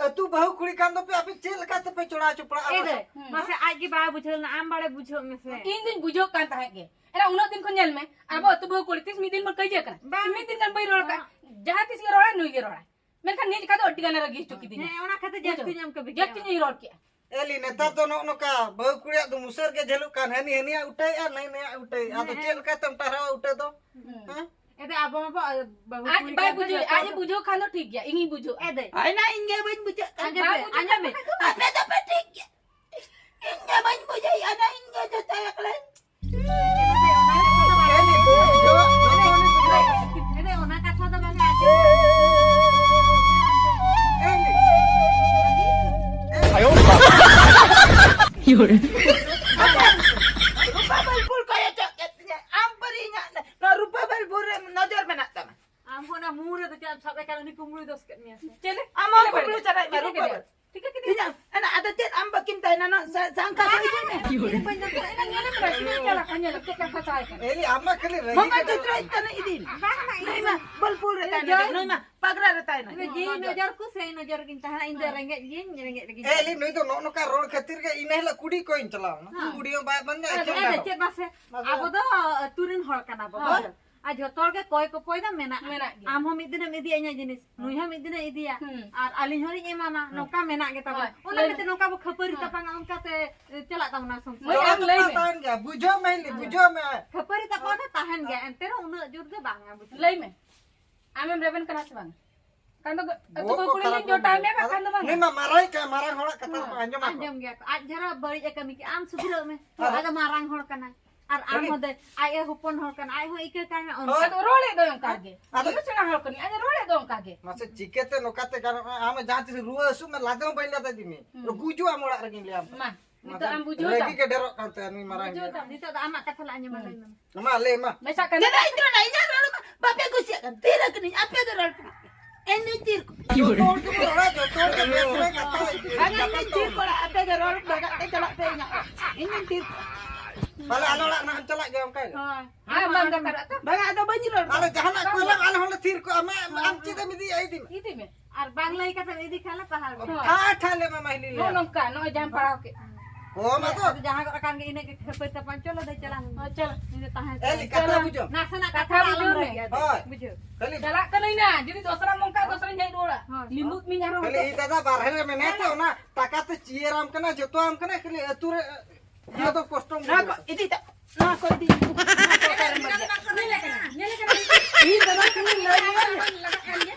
ᱟᱹᱛᱩ ᱵᱟᱹᱦᱩ ᱠᱩᱲᱤ ᱠᱟᱱ ᱫᱚᱯᱮ, ᱟᱯᱮ ᱪᱮᱫ ᱞᱮᱠᱟ ᱛᱮᱯᱮ ᱪᱚᱲᱟ ᱪᱚᱯᱲᱟᱜᱼᱟ ᱮ ᱢᱟᱥᱮ? ᱫᱟᱹᱭ, ᱦᱩᱸ᱾ ᱢᱟᱥᱮ ᱟᱡ ᱜᱮ ᱵᱟᱭ ᱵᱩᱡᱷᱟᱹᱣ ᱞᱮᱱᱟ, ᱟᱢ ᱵᱟᱲᱮ ᱵᱩᱡᱷᱟᱹᱣ ᱢᱮᱥᱮ᱾ ᱤᱧ ᱫᱩᱧ ᱵᱩᱡᱷᱟᱹᱣ ᱠᱟᱱ ᱛᱟᱦᱮᱸᱫ ᱜᱮ᱾ ᱮᱱᱟ ᱩᱱᱟᱹᱜ ᱫᱤᱱ ᱠᱷᱚᱱ ᱧᱮᱞ ᱢᱮ, ᱟᱵᱚ ᱟᱹᱛᱩ ᱵᱟᱹᱦᱩ ᱠᱩᱲᱤ ᱛᱤᱥ ᱢᱤᱫ ᱫᱤᱱ ᱵᱚᱱ ᱠᱟᱹᱭᱡᱟᱹ ᱠᱟᱱᱟ? ᱵᱟᱝ᱾ ᱢᱤᱫ ᱫᱤᱱ ᱜᱟᱱ ᱵᱟᱹᱧ ᱨᱚᱲ ᱠᱟᱜ᱾ ᱵᱟᱝ᱾ ᱡᱟᱦᱟᱸ ᱛᱤᱥ ᱜᱮ ᱨᱚᱲᱟᱭ, ᱱᱩᱭ ᱜᱮ ᱨᱚᱲᱟᱭ᱾ ᱢᱮᱱᱠᱷᱟᱱ ᱱᱤᱭᱟᱹ ᱡᱚᱠᱷᱟ ᱫᱚ ᱟᱹᱰᱤ ᱜᱟᱱᱮ ᱨᱟᱹᱜᱤ ᱦᱚᱪᱚ ᱠᱤᱫᱤᱧᱟ᱾ ᱦᱮᱸ, ᱚᱱᱟ ᱠᱷᱟᱹᱛᱤᱨ ᱵᱩᱡᱷᱟᱹᱣ? ᱡᱟᱹᱥᱛᱤ ᱧᱚᱜ ᱮᱢ ᱠᱟᱹᱢᱤ ᱡᱟᱹᱥᱛᱤ ᱠᱮᱜᱼᱟ᱾ ᱧᱚᱜ ᱤᱧ ᱨᱚᱲ ᱠᱮᱜᱼᱟ᱾ ᱮᱞᱤ, ᱱᱮᱛᱟᱨ ᱫᱚ ᱱᱚᱜᱼᱚ ᱱᱚᱝᱠᱟ ᱵᱟᱹᱦᱩ ᱠᱩᱲᱤᱭᱟᱜ ᱫᱚ ᱢᱩᱥᱟᱹᱨ ᱜᱮ ᱡᱷᱟᱹᱞᱩᱜ ᱠᱟᱱ, ᱦᱟᱹᱱᱤ ᱦᱟᱹᱱᱤᱭᱟᱜ ᱩᱴᱟᱹᱭᱮᱜᱼᱟ, ᱱᱟᱹᱭ ᱱᱟᱹᱭᱟᱜ ᱩᱴᱟᱹᱭᱮᱜᱼᱟ᱾ ᱟᱫᱚ ᱦᱮᱸ᱾ ᱪᱮᱫ ᱞᱮᱠᱟᱛᱮᱢ ᱴᱟᱨᱦᱟᱣᱟ ᱩᱴᱟᱹ ᱫᱚ? ᱦᱩᱸ᱾ ᱦᱮᱸ? ᱮᱫᱮ, ᱟᱵᱚ ᱢᱟᱵᱚ, ᱟᱵᱚ ᱵᱟᱹᱦᱩ ᱟᱡ ᱠᱩᱲᱤ ᱵᱟᱭ ᱠᱟᱱ ᱫᱚ ᱵᱩᱡᱷᱟᱹᱣ, ᱡᱚᱛᱚ ᱟᱡ ᱮ ᱜᱮ ᱵᱩᱡᱷᱟᱹᱣ ᱠᱷᱟᱱ ᱫᱚ ᱴᱷᱤᱠ ᱜᱮᱭᱟ, ᱤᱧᱤᱧ ᱵᱩᱡᱷᱟᱹᱣᱟ᱾ ᱮᱫᱮ᱾ ᱟᱭ ᱱᱟ, ᱤᱧ ᱜᱮ ᱵᱟᱹᱧ ᱵᱩᱡᱷᱟᱹᱜ ᱠᱟᱱ᱾ ᱟᱡ ᱵᱟᱭ ᱵᱩᱡᱷᱟᱹᱣ ᱟᱯᱮ ᱠᱷᱟᱱ ᱫᱚ ᱫᱚ, ᱟᱯᱮ ᱫᱚᱯᱮ ᱴᱷᱤᱠ ᱜᱮᱭᱟ᱾ ᱤᱧ ᱜᱮ ᱵᱟᱹᱧ ᱵᱩᱡᱷᱟᱹᱣᱮᱫᱼᱟ, ᱱᱟ ᱤᱧ ᱜᱮ ᱡᱚᱛᱚ ᱮᱠᱞᱟᱧ᱾ ᱮᱫᱮ, ᱚᱱᱟ ᱠᱟᱛᱷᱟ ᱫᱚ ᱵᱟᱝᱟ, ᱟᱸᱡᱚᱢ ᱢᱮ᱾ ᱟᱭᱳ ᱵᱟᱵᱟ᱾ ᱨᱩᱯᱟ ᱵᱟᱞᱯᱩᱨ ᱠᱚᱭ ᱚᱪᱚᱜ ᱠᱮᱫ ᱛᱤᱧᱟᱹ᱾ ᱟᱢ ᱯᱟᱹᱨᱤ ᱤᱧᱟᱹᱜ ᱱᱚᱣᱟ ᱨᱩᱯᱟ ᱵᱟᱞᱯᱩᱨ ᱨᱮ ᱱᱚᱡᱚᱨ ᱢᱮᱱᱟᱜ ᱛᱟᱢᱟ᱾ ᱟᱢ ᱦᱚᱸ ᱚᱱᱟ ᱢᱩ ᱨᱮᱫᱚ ᱪᱮᱫ ᱮᱢ ᱥᱟᱵ ᱮ ᱠᱟᱱᱟ? ᱩᱱᱤ ᱠᱩᱢᱵᱽᱲᱩᱭ ᱫᱚᱥ ᱠᱮᱫ ᱢᱮᱭᱟ ᱥᱮ? ᱪᱮᱞᱮ? ᱟᱢ ᱦᱚᱸ ᱪᱮᱞᱮ ᱠᱩᱢᱵᱽᱲᱩ ᱵᱟᱹᱲᱤᱡ? ᱪᱟᱞᱟᱜ ᱢᱮ, ᱴᱷᱤᱠᱟᱹ ᱨᱩᱯᱟ ᱠᱮᱫᱮᱭᱟ? ᱵᱟᱞ-, ᱴᱷᱤᱠᱟᱹ ᱠᱮᱫᱮᱭᱟ? ᱤᱧᱟᱹᱜ, ᱮᱱᱟ, ᱟᱫᱚ ᱪᱮᱫ ᱟᱢ ᱵᱟᱹᱠᱤᱱ ᱛᱟᱦᱮᱱᱟ? ᱱᱚᱣᱟ ᱥᱟ-, ᱥᱟᱝᱠᱷᱟ ᱵᱟᱹᱧ ᱵᱟᱹᱧ ᱧᱟᱢ ᱠᱟᱜᱼᱟ᱾ ᱮᱱᱟ ᱧᱮᱞ ᱢᱮ, ᱵᱟᱹᱧ ᱧᱟᱢ ᱠᱟᱜᱼᱟ᱾ ᱮᱱᱟ ᱧᱮᱞ ᱢᱮ, ᱪᱮᱫ ᱞᱮᱠᱟ ᱠᱷᱟᱪᱟᱭ ᱠᱟᱱᱟ᱾ ᱮᱞᱤ, ᱟᱢ ᱢᱟ ᱠᱷᱟᱹᱞᱤ ᱨᱟᱹᱜᱤ ᱢᱚᱝᱜᱚᱞ ᱜᱮ ᱪᱤᱛᱨᱚ ᱤᱧ ᱛᱟᱦᱮᱱᱟ ᱤᱫᱤ᱾ ᱵᱟᱝ, ᱵᱟᱝ, ᱱᱩᱭ ᱢᱟ ᱵᱚᱞᱯᱩᱨ ᱨᱮ ᱛᱟᱦᱮᱱᱟ, ᱱᱩᱭ ᱢᱟ ᱯᱟᱜᱽᱨᱟ ᱨᱮ ᱛᱟᱦᱮᱱᱟ᱾ ᱡᱮ ᱱᱚᱡᱚᱨ᱾ ᱱᱚᱡᱚᱨ ᱠᱚ ᱥᱮ ᱱᱚᱡᱚᱨ ᱜᱤᱧ ᱛᱟᱦᱮᱱᱟ, ᱤᱧ ᱫᱚ ᱦᱮᱸ᱾ ᱨᱮᱸᱜᱮᱡ ᱜᱤᱭᱟᱹᱧ, ᱨᱮᱸᱜᱮᱡ ᱨᱮᱜᱮᱧ ᱮ, ᱮᱞᱤ, ᱛᱟᱦᱮᱱᱟ᱾ ᱱᱩᱭ ᱫᱚ ᱱᱚᱜᱼᱚ ᱱᱚᱝᱠᱟ ᱨᱚᱲ ᱠᱷᱟᱹᱛᱤᱨ ᱜᱮ ᱤᱱᱟᱹ ᱦᱤᱞᱳᱜ ᱠᱩᱰᱤ ᱠᱚᱧ ᱪᱟᱞᱟᱣ ᱮᱱᱟ᱾ ᱦᱮᱸ᱾ ᱠᱩᱰᱤ ᱦᱚᱸ ᱵᱟᱭ ᱵᱟᱸᱫᱮᱭᱟ, ᱟᱫᱚ ᱪᱮᱫ ᱮᱱᱛᱮ ᱦᱚᱸ᱾ ᱪᱮᱫ ᱢᱟᱥᱮ? ᱢᱟᱥᱮ᱾ ᱟᱵᱚ ᱫᱚ ᱟᱹᱛᱩ ᱨᱮᱱ ᱦᱚᱲ ᱠᱟᱱᱟ ᱵᱚ᱾ ᱦᱳᱭ᱾ ᱦᱳᱭ᱾ ᱟᱨ ᱡᱷᱚᱛᱚ ᱦᱚᱲ ᱜᱮ ᱠᱚᱭ ᱠᱚᱯᱚᱭ ᱫᱚ ᱢᱮᱱᱟᱜᱼᱟ᱾ ᱢᱮᱱᱟᱜ ᱜᱮᱭᱟ᱾ ᱟᱢ ᱦᱚᱸ ᱢᱤᱫ ᱫᱤᱱᱮᱢ ᱤᱫᱤᱭᱟ ᱤᱧᱟᱹᱜ ᱡᱤᱱᱤᱥ, ᱦᱮᱸ᱾ ᱱᱩᱭ ᱦᱚᱸ ᱢᱤᱫ ᱫᱤᱱᱮ ᱤᱫᱤᱭᱟ, ᱦᱮᱸ᱾ ᱟᱨ ᱟᱹᱞᱤᱧ ᱦᱚᱸᱞᱤᱧ ᱮᱢᱟᱢᱟ, ᱦᱮᱸ᱾ ᱱᱚᱝᱠᱟ ᱢᱮᱱᱟᱜ ᱜᱮ ᱛᱟᱵᱚᱱᱟ᱾ ᱦᱳᱭ, ᱚᱱᱟ ᱞᱟᱹᱭ ᱠᱷᱟᱹᱛᱤᱨ ᱢᱮ᱾ ᱱᱚᱝᱠᱟ ᱵᱚ ᱠᱷᱟᱹᱯᱟᱹᱨᱤ ᱦᱮᱸ᱾ ᱛᱟᱯᱟᱝᱟ, ᱚᱱᱠᱟᱛᱮ, ᱮ, ᱪᱟᱞᱟᱜ ᱛᱟᱵᱚᱱᱟ ᱥᱚᱝᱥᱟᱨ᱾ ᱢᱟᱹᱭ, ᱟᱢ ᱞᱟᱹᱭ ᱢᱮ᱾ ᱛᱟᱦᱮᱱ ᱜᱮᱭᱟ, ᱵᱩᱡᱷᱟᱹᱣ ᱢᱮ, ᱦᱮᱸ᱾ ᱵᱩᱡᱷᱟᱹᱣ ᱢᱮ᱾ ᱠᱷᱟᱹᱯᱟᱹᱨᱤ ᱛᱟᱯᱟᱢ ᱫᱚ ᱛᱟᱦᱮᱱ ᱜᱮᱭᱟ, ᱮᱱᱛᱮ ᱨᱮᱦᱚᱸ ᱩᱱᱟᱹᱜ ᱡᱳᱨ ᱫᱚ ᱵᱟᱝᱟ, ᱵᱩᱡᱷᱟᱹᱣ᱾ ᱞᱟᱹᱭ ᱢᱮ, ᱟᱢᱮᱢ ᱨᱮᱵᱮᱱ ᱠᱟᱱᱟ ᱥᱮ ᱵᱟᱝ? ᱠᱷᱟᱱ ᱫᱚ ᱟᱹᱛᱩ ᱵᱚᱦᱚᱜ ᱠᱚ ᱠᱚ ᱠᱩᱞᱤ ᱠᱷᱟᱨᱟᱯ ᱞᱤᱧ ᱡᱚᱴᱟᱣ ᱟᱠᱟᱱᱟ᱾ ᱢᱮ, ᱵᱟᱠᱷᱟᱱ ᱫᱚ ᱵᱟᱝ᱾ ᱩᱱᱤ ᱢᱟ ᱢᱟᱨᱟᱝ ᱠᱟᱱ, ᱢᱟᱨᱟᱝ ᱦᱚᱲᱟᱜ ᱠᱟᱛᱷᱟ ᱠᱚ ᱟᱸᱡᱚᱢᱟ ᱠᱚ᱾ ᱟᱸᱡᱚᱢ ᱜᱮᱭᱟ ᱠᱚ᱾ ᱟᱡ ᱡᱟᱦᱟᱸ ᱵᱟᱹᱲᱤᱡ ᱮ ᱠᱟᱹᱢᱤ ᱠᱮᱜᱼᱟ, ᱟᱢ ᱥᱩᱫᱷᱨᱟᱹᱜ ᱢᱮ᱾ ᱦᱮᱸ᱾ ᱟᱡ ᱫᱚ ᱢᱟᱨᱟᱝ ᱦᱚᱲ ᱠᱟᱱᱟᱭ᱾ ᱟᱨ ᱟᱢ ᱠᱷᱟᱹᱞᱤ ᱦᱚᱸ ᱫᱮ-, ᱟᱡ ᱮ ᱦᱚᱯᱚᱱ ᱦᱚᱲ ᱠᱟᱱᱟ, ᱟᱡ ᱦᱚᱸ ᱤᱠᱟᱹ ᱠᱟᱭ ᱢᱮ ᱚᱱᱠᱟ᱾ ᱦᱳᱭ᱾ ᱟᱫᱚ ᱨᱚᱲᱮᱫ ᱫᱚᱭ ᱚᱱᱠᱟ ᱜᱮ᱾ ᱟᱫᱚ ᱤᱧ ᱫᱚ ᱥᱮᱬᱟ ᱦᱚᱲ ᱠᱟᱹᱱᱟᱹᱧ, ᱟᱫᱚ ᱨᱚᱲᱮᱫ ᱫᱚ ᱚᱱᱠᱟ ᱜᱮ᱾ ᱢᱟᱥᱮ ᱪᱤᱠᱟᱹᱛᱮ ᱱᱚᱝᱠᱟᱛᱮ ᱜᱟᱱᱚᱜᱼᱟ? ᱟᱢ ᱡᱟᱦᱟᱸ ᱛᱤᱥ ᱨᱩᱣᱟᱹ ᱦᱟᱹᱥᱩᱜ ᱢᱮ, ᱞᱟᱫᱮ ᱦᱚᱸ ᱵᱟᱹᱧ ᱞᱟᱫᱮ ᱫᱤᱢᱤ᱾ ᱦᱩᱸ᱾ ᱜᱩᱡᱩᱜ ᱟᱢ ᱚᱲᱟᱜ ᱨᱮᱜᱮᱧ ᱞᱟᱹᱭᱟᱢ ᱠᱟᱱᱟ᱾ ᱢᱟ, ᱱᱤᱛᱚᱜ ᱟᱢ ᱵᱩᱡᱷᱟᱹᱣ ᱨᱟᱹᱜᱤ ᱛᱟᱢ᱾ ᱜᱮ ᱰᱷᱮᱨᱚᱜ ᱠᱟᱱ ᱛᱟᱭᱟ ᱱᱩᱭ ᱢᱟᱨᱟᱝ ᱵᱩᱡᱷᱟᱹᱣ ᱜᱮ᱾ ᱛᱟᱢ, ᱱᱤᱛᱚᱜ ᱫᱚ ᱟᱢᱟᱜ ᱠᱟᱛᱷᱟ ᱞᱮ ᱟᱸᱡᱚᱢᱟ, ᱦᱩᱸ᱾ ᱞᱟᱹᱭ ᱢᱮ᱾ ᱢᱟ, ᱞᱟᱹᱭ ᱢᱟ᱾ ᱢᱮᱥᱟᱜ ᱠᱟᱱᱟ᱾ ᱪᱮᱫᱟᱜ ᱤᱧ ᱨᱚᱲᱟ? ᱤᱧᱟᱹᱜ ᱨᱚᱲ ᱵᱟᱯᱮ ᱠᱩᱥᱤᱭᱟᱜ ᱠᱟᱱ? ᱛᱤᱨ ᱟᱹᱠᱤᱱᱤᱧ, ᱟᱯᱮ ᱜᱮ ᱨᱚᱲ ᱯᱮ᱾ ᱤᱧ ᱫᱚᱧ ᱛᱤᱨ ᱠᱚᱣᱟ᱾ ᱡᱚᱛᱚ ᱦᱚᱲ ᱜᱮᱵᱚᱱ ᱨᱚᱲᱟ, ᱡᱚᱛᱚ ᱦᱚᱲ ᱜᱮ ᱵᱮᱥ ᱨᱮ ᱠᱟᱛᱷᱟ ᱤᱫᱤ᱾ ᱵᱟᱝᱟ, ᱤᱧ ᱫᱚᱧ ᱛᱤᱨ ᱠᱚᱣᱟ, ᱟᱯᱮ ᱜᱮ ᱨᱚᱲ ᱵᱷᱟᱜᱟᱜ ᱛᱮ ᱪᱟᱞᱟᱜ ᱯᱮ ᱤᱧᱟᱹᱜ ᱚᱲᱟᱜ᱾ ᱤᱧ ᱫᱚᱧ ᱛᱤᱨ ᱠᱚᱣᱟ᱾ ᱯᱟᱞᱮ ᱟᱞᱮ ᱚᱲᱟᱜ ᱱᱟᱦᱟᱜ ᱮᱢ ᱪᱟᱞᱟᱜ ᱜᱮᱭᱟ ᱚᱱᱠᱟ ᱜᱮ? ᱦᱳᱭ᱾ ᱦᱮᱸ, ᱵᱟᱝ ᱫᱚ ᱠᱟᱨᱚᱜ ᱛᱟᱢ᱾ ᱵᱟᱝᱟ, ᱟᱫᱚ ᱵᱟᱹᱧ ᱨᱚᱲ ᱟᱞᱮ ᱠᱟᱱᱟ᱾ ᱡᱟᱦᱟᱱᱟᱜ ᱠᱚ ᱞᱟᱝ, ᱟᱞᱮ ᱦᱚᱸᱞᱮ ᱛᱷᱤᱨ ᱠᱚᱜᱼᱟ᱾ ᱢᱟ, ᱟᱢ ᱪᱮᱫ ᱮᱢ ᱤᱫᱤᱭᱟ? ᱤᱫᱤ ᱢᱮ᱾ ᱤᱫᱤ ᱢᱮ᱾ ᱟᱨ ᱵᱟᱝ ᱞᱟᱹᱭ ᱠᱟᱛᱮᱢ ᱤᱫᱤ ᱠᱷᱟᱱ ᱞᱮ ᱯᱟᱦᱟᱲ ᱜᱚᱫ᱾ ᱦᱳᱭ᱾ ᱴᱷᱟ, ᱴᱷᱟ, ᱞᱮ ᱢᱟᱢᱟ ᱦᱤᱞᱤ ᱞᱮ᱾ ᱱᱚᱜᱼᱚ ᱱᱚᱝᱠᱟ, ᱱᱚᱜᱼᱚᱭ ᱡᱟᱦᱟᱸᱢ ᱯᱟᱲᱦᱟᱣ ᱠᱮᱫ᱾ ᱠᱚᱢ ᱟᱫᱚ᱾ ᱟᱫᱚ ᱡᱟᱦᱟᱸ ᱜᱚᱫ ᱟᱠᱟᱱ ᱜᱮ ᱤᱱᱟᱹ ᱜᱮ ᱠᱷᱟᱹᱯᱟᱹᱨᱤ ᱛᱟᱯᱟᱢ, ᱪᱚᱞᱚ ᱫᱟᱹᱭ ᱪᱟᱞᱟᱜ ᱢᱮ᱾ ᱦᱳᱭ, ᱪᱚᱞᱚ᱾ ᱤᱧ ᱫᱚ ᱛᱟᱦᱮᱸ ᱮ, ᱠᱟᱱᱟ᱾ ᱠᱟᱛᱷᱟ ᱪᱚᱞᱚ᱾ ᱵᱩᱡᱷᱟᱹᱣ᱾ ᱱᱟᱥᱮᱱᱟᱜ ᱠᱟᱛᱷᱟ ᱠᱟᱛᱷᱟ ᱵᱩᱡᱷᱟᱹᱣ ᱵᱟᱞᱟᱝ ᱢᱮ᱾ ᱞᱟᱹᱭ ᱜᱮᱭᱟ, ᱦᱳᱭ᱾ ᱵᱩᱡᱷᱟᱹᱣ᱾ ᱪᱟᱞᱟᱜ ᱠᱟᱹᱱᱟᱹᱧ ᱱᱟ, ᱡᱩᱫᱤ ᱫᱚᱥᱨᱟ ᱱᱚᱝᱠᱟ ᱫᱚᱥᱨᱟᱧ ᱦᱮᱡ ᱨᱩᱣᱟᱹᱲᱟ᱾ ᱦᱳᱭ᱾ ᱞᱤᱢᱵᱩ ᱢᱤᱧ ᱟᱨᱦᱚᱸ ᱠᱷᱟᱹᱞᱤ ᱤᱧ ᱫᱟᱫᱟ ᱵᱟᱨᱦᱮ ᱨᱮ ᱢᱮᱱᱟᱭᱟ ᱛᱚ, ᱚᱱᱟ ᱴᱟᱠᱟ ᱛᱮ ᱪᱤᱭᱟᱹᱨᱟᱢ ᱠᱟᱱᱟ, ᱡᱚᱛᱚᱣᱟᱢ ᱠᱟᱱᱟ, ᱠᱷᱟᱹᱞᱤ ᱟᱹᱛᱩ ᱨᱮ ᱤᱭᱟᱹ ᱫᱚ ᱠᱚᱥᱴᱚᱢ ᱱᱚᱣᱟ ᱠᱚ ᱵᱩᱡᱷᱟᱹᱣᱟ᱾ ᱤᱫᱤ ᱛᱟ-, ᱱᱚᱣᱟ ᱠᱚ ᱤᱫᱤ᱾ ᱱᱚᱣᱟ ᱠᱚ ᱚᱠᱟᱨᱮᱢ ᱵᱟᱹᱜᱤᱭᱟ? ᱧᱮᱞᱮ ᱠᱟᱱᱟ, ᱧᱮᱞᱮ ᱠᱟᱱᱟ᱾ ᱤᱧ ᱫᱟᱫᱟ ᱠᱷᱟᱹᱞᱤ ᱞᱟᱹᱭ ᱟᱭᱟ᱾ ᱞᱟᱜᱟᱜ ᱠᱟᱱ ᱜᱮᱭᱟ᱾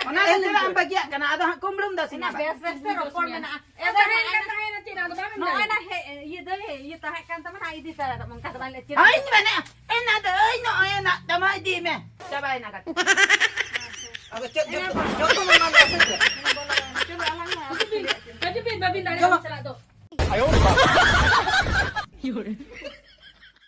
ᱚᱱᱟ ᱠᱷᱟᱹᱛᱤᱨ ᱟᱢ ᱵᱟᱹᱜᱤᱭᱟᱜ ᱠᱟᱱᱟ, ᱟᱫᱚ ᱦᱟᱸᱜ ᱠᱩᱢᱵᱽᱲᱩᱢ ᱫᱟ ᱥᱤᱧ ᱚᱱᱟ ᱟᱵᱟᱨ᱾ ᱵᱮᱥ ᱵᱮᱥ ᱛᱮ ᱨᱚᱯᱚᱲ ᱢᱮᱱᱟᱜᱼᱟ᱾ ᱮ, ᱟᱫᱚ ᱦᱮᱡ ᱠᱟᱛᱷᱟ ᱦᱮᱡ ᱮᱱᱟ, ᱪᱮᱫ ᱟᱫᱚ ᱵᱟᱢ ᱱᱚᱜᱼᱚᱭ ᱢᱮᱱᱫᱟ? ᱱᱟ ᱦᱮᱡ, ᱤᱭᱟᱹ ᱫᱚ ᱦᱮᱡ, ᱤᱭᱟᱹ ᱛᱟᱦᱮᱸ ᱠᱟᱱ ᱛᱟᱢᱟ, ᱦᱟᱸᱜ ᱤᱫᱤ ᱛᱟᱨᱟ ᱠᱟᱜ ᱢᱮ, ᱚᱱᱠᱟ ᱫᱚ ᱵᱟᱝ ᱞᱮ ᱪᱮᱫ᱾ ᱦᱳᱭ, ᱤᱧ ᱢᱮᱱᱮᱫᱼᱟ, ᱮᱱᱟ ᱫᱚ, ᱮᱭ ᱱᱚᱜᱼᱚᱭ ᱱᱟ ᱛᱟᱢᱟ, ᱤᱫᱤ ᱢᱮ᱾ ᱪᱟᱵᱟᱭᱮᱱᱟ ᱠᱟᱛᱷᱟ᱾ ᱟᱫᱚ ᱪᱮᱫ ᱡᱚᱛᱚ, ᱡᱚᱛᱚ ᱢᱟ ᱵᱟᱝ ᱞᱮ ᱟᱥᱮ ᱪᱮᱫ? ᱪᱚᱞᱚ, ᱟᱞᱟᱝ ᱢᱟ ᱟᱹᱰᱤ ᱵᱤᱱ, ᱟᱹᱰᱤ ᱵᱤᱱ ᱵᱟᱹᱵᱤᱱ ᱫᱟᱲᱮᱭᱟᱜᱼᱟ ᱪᱟᱞᱟᱜ ᱫᱚ᱾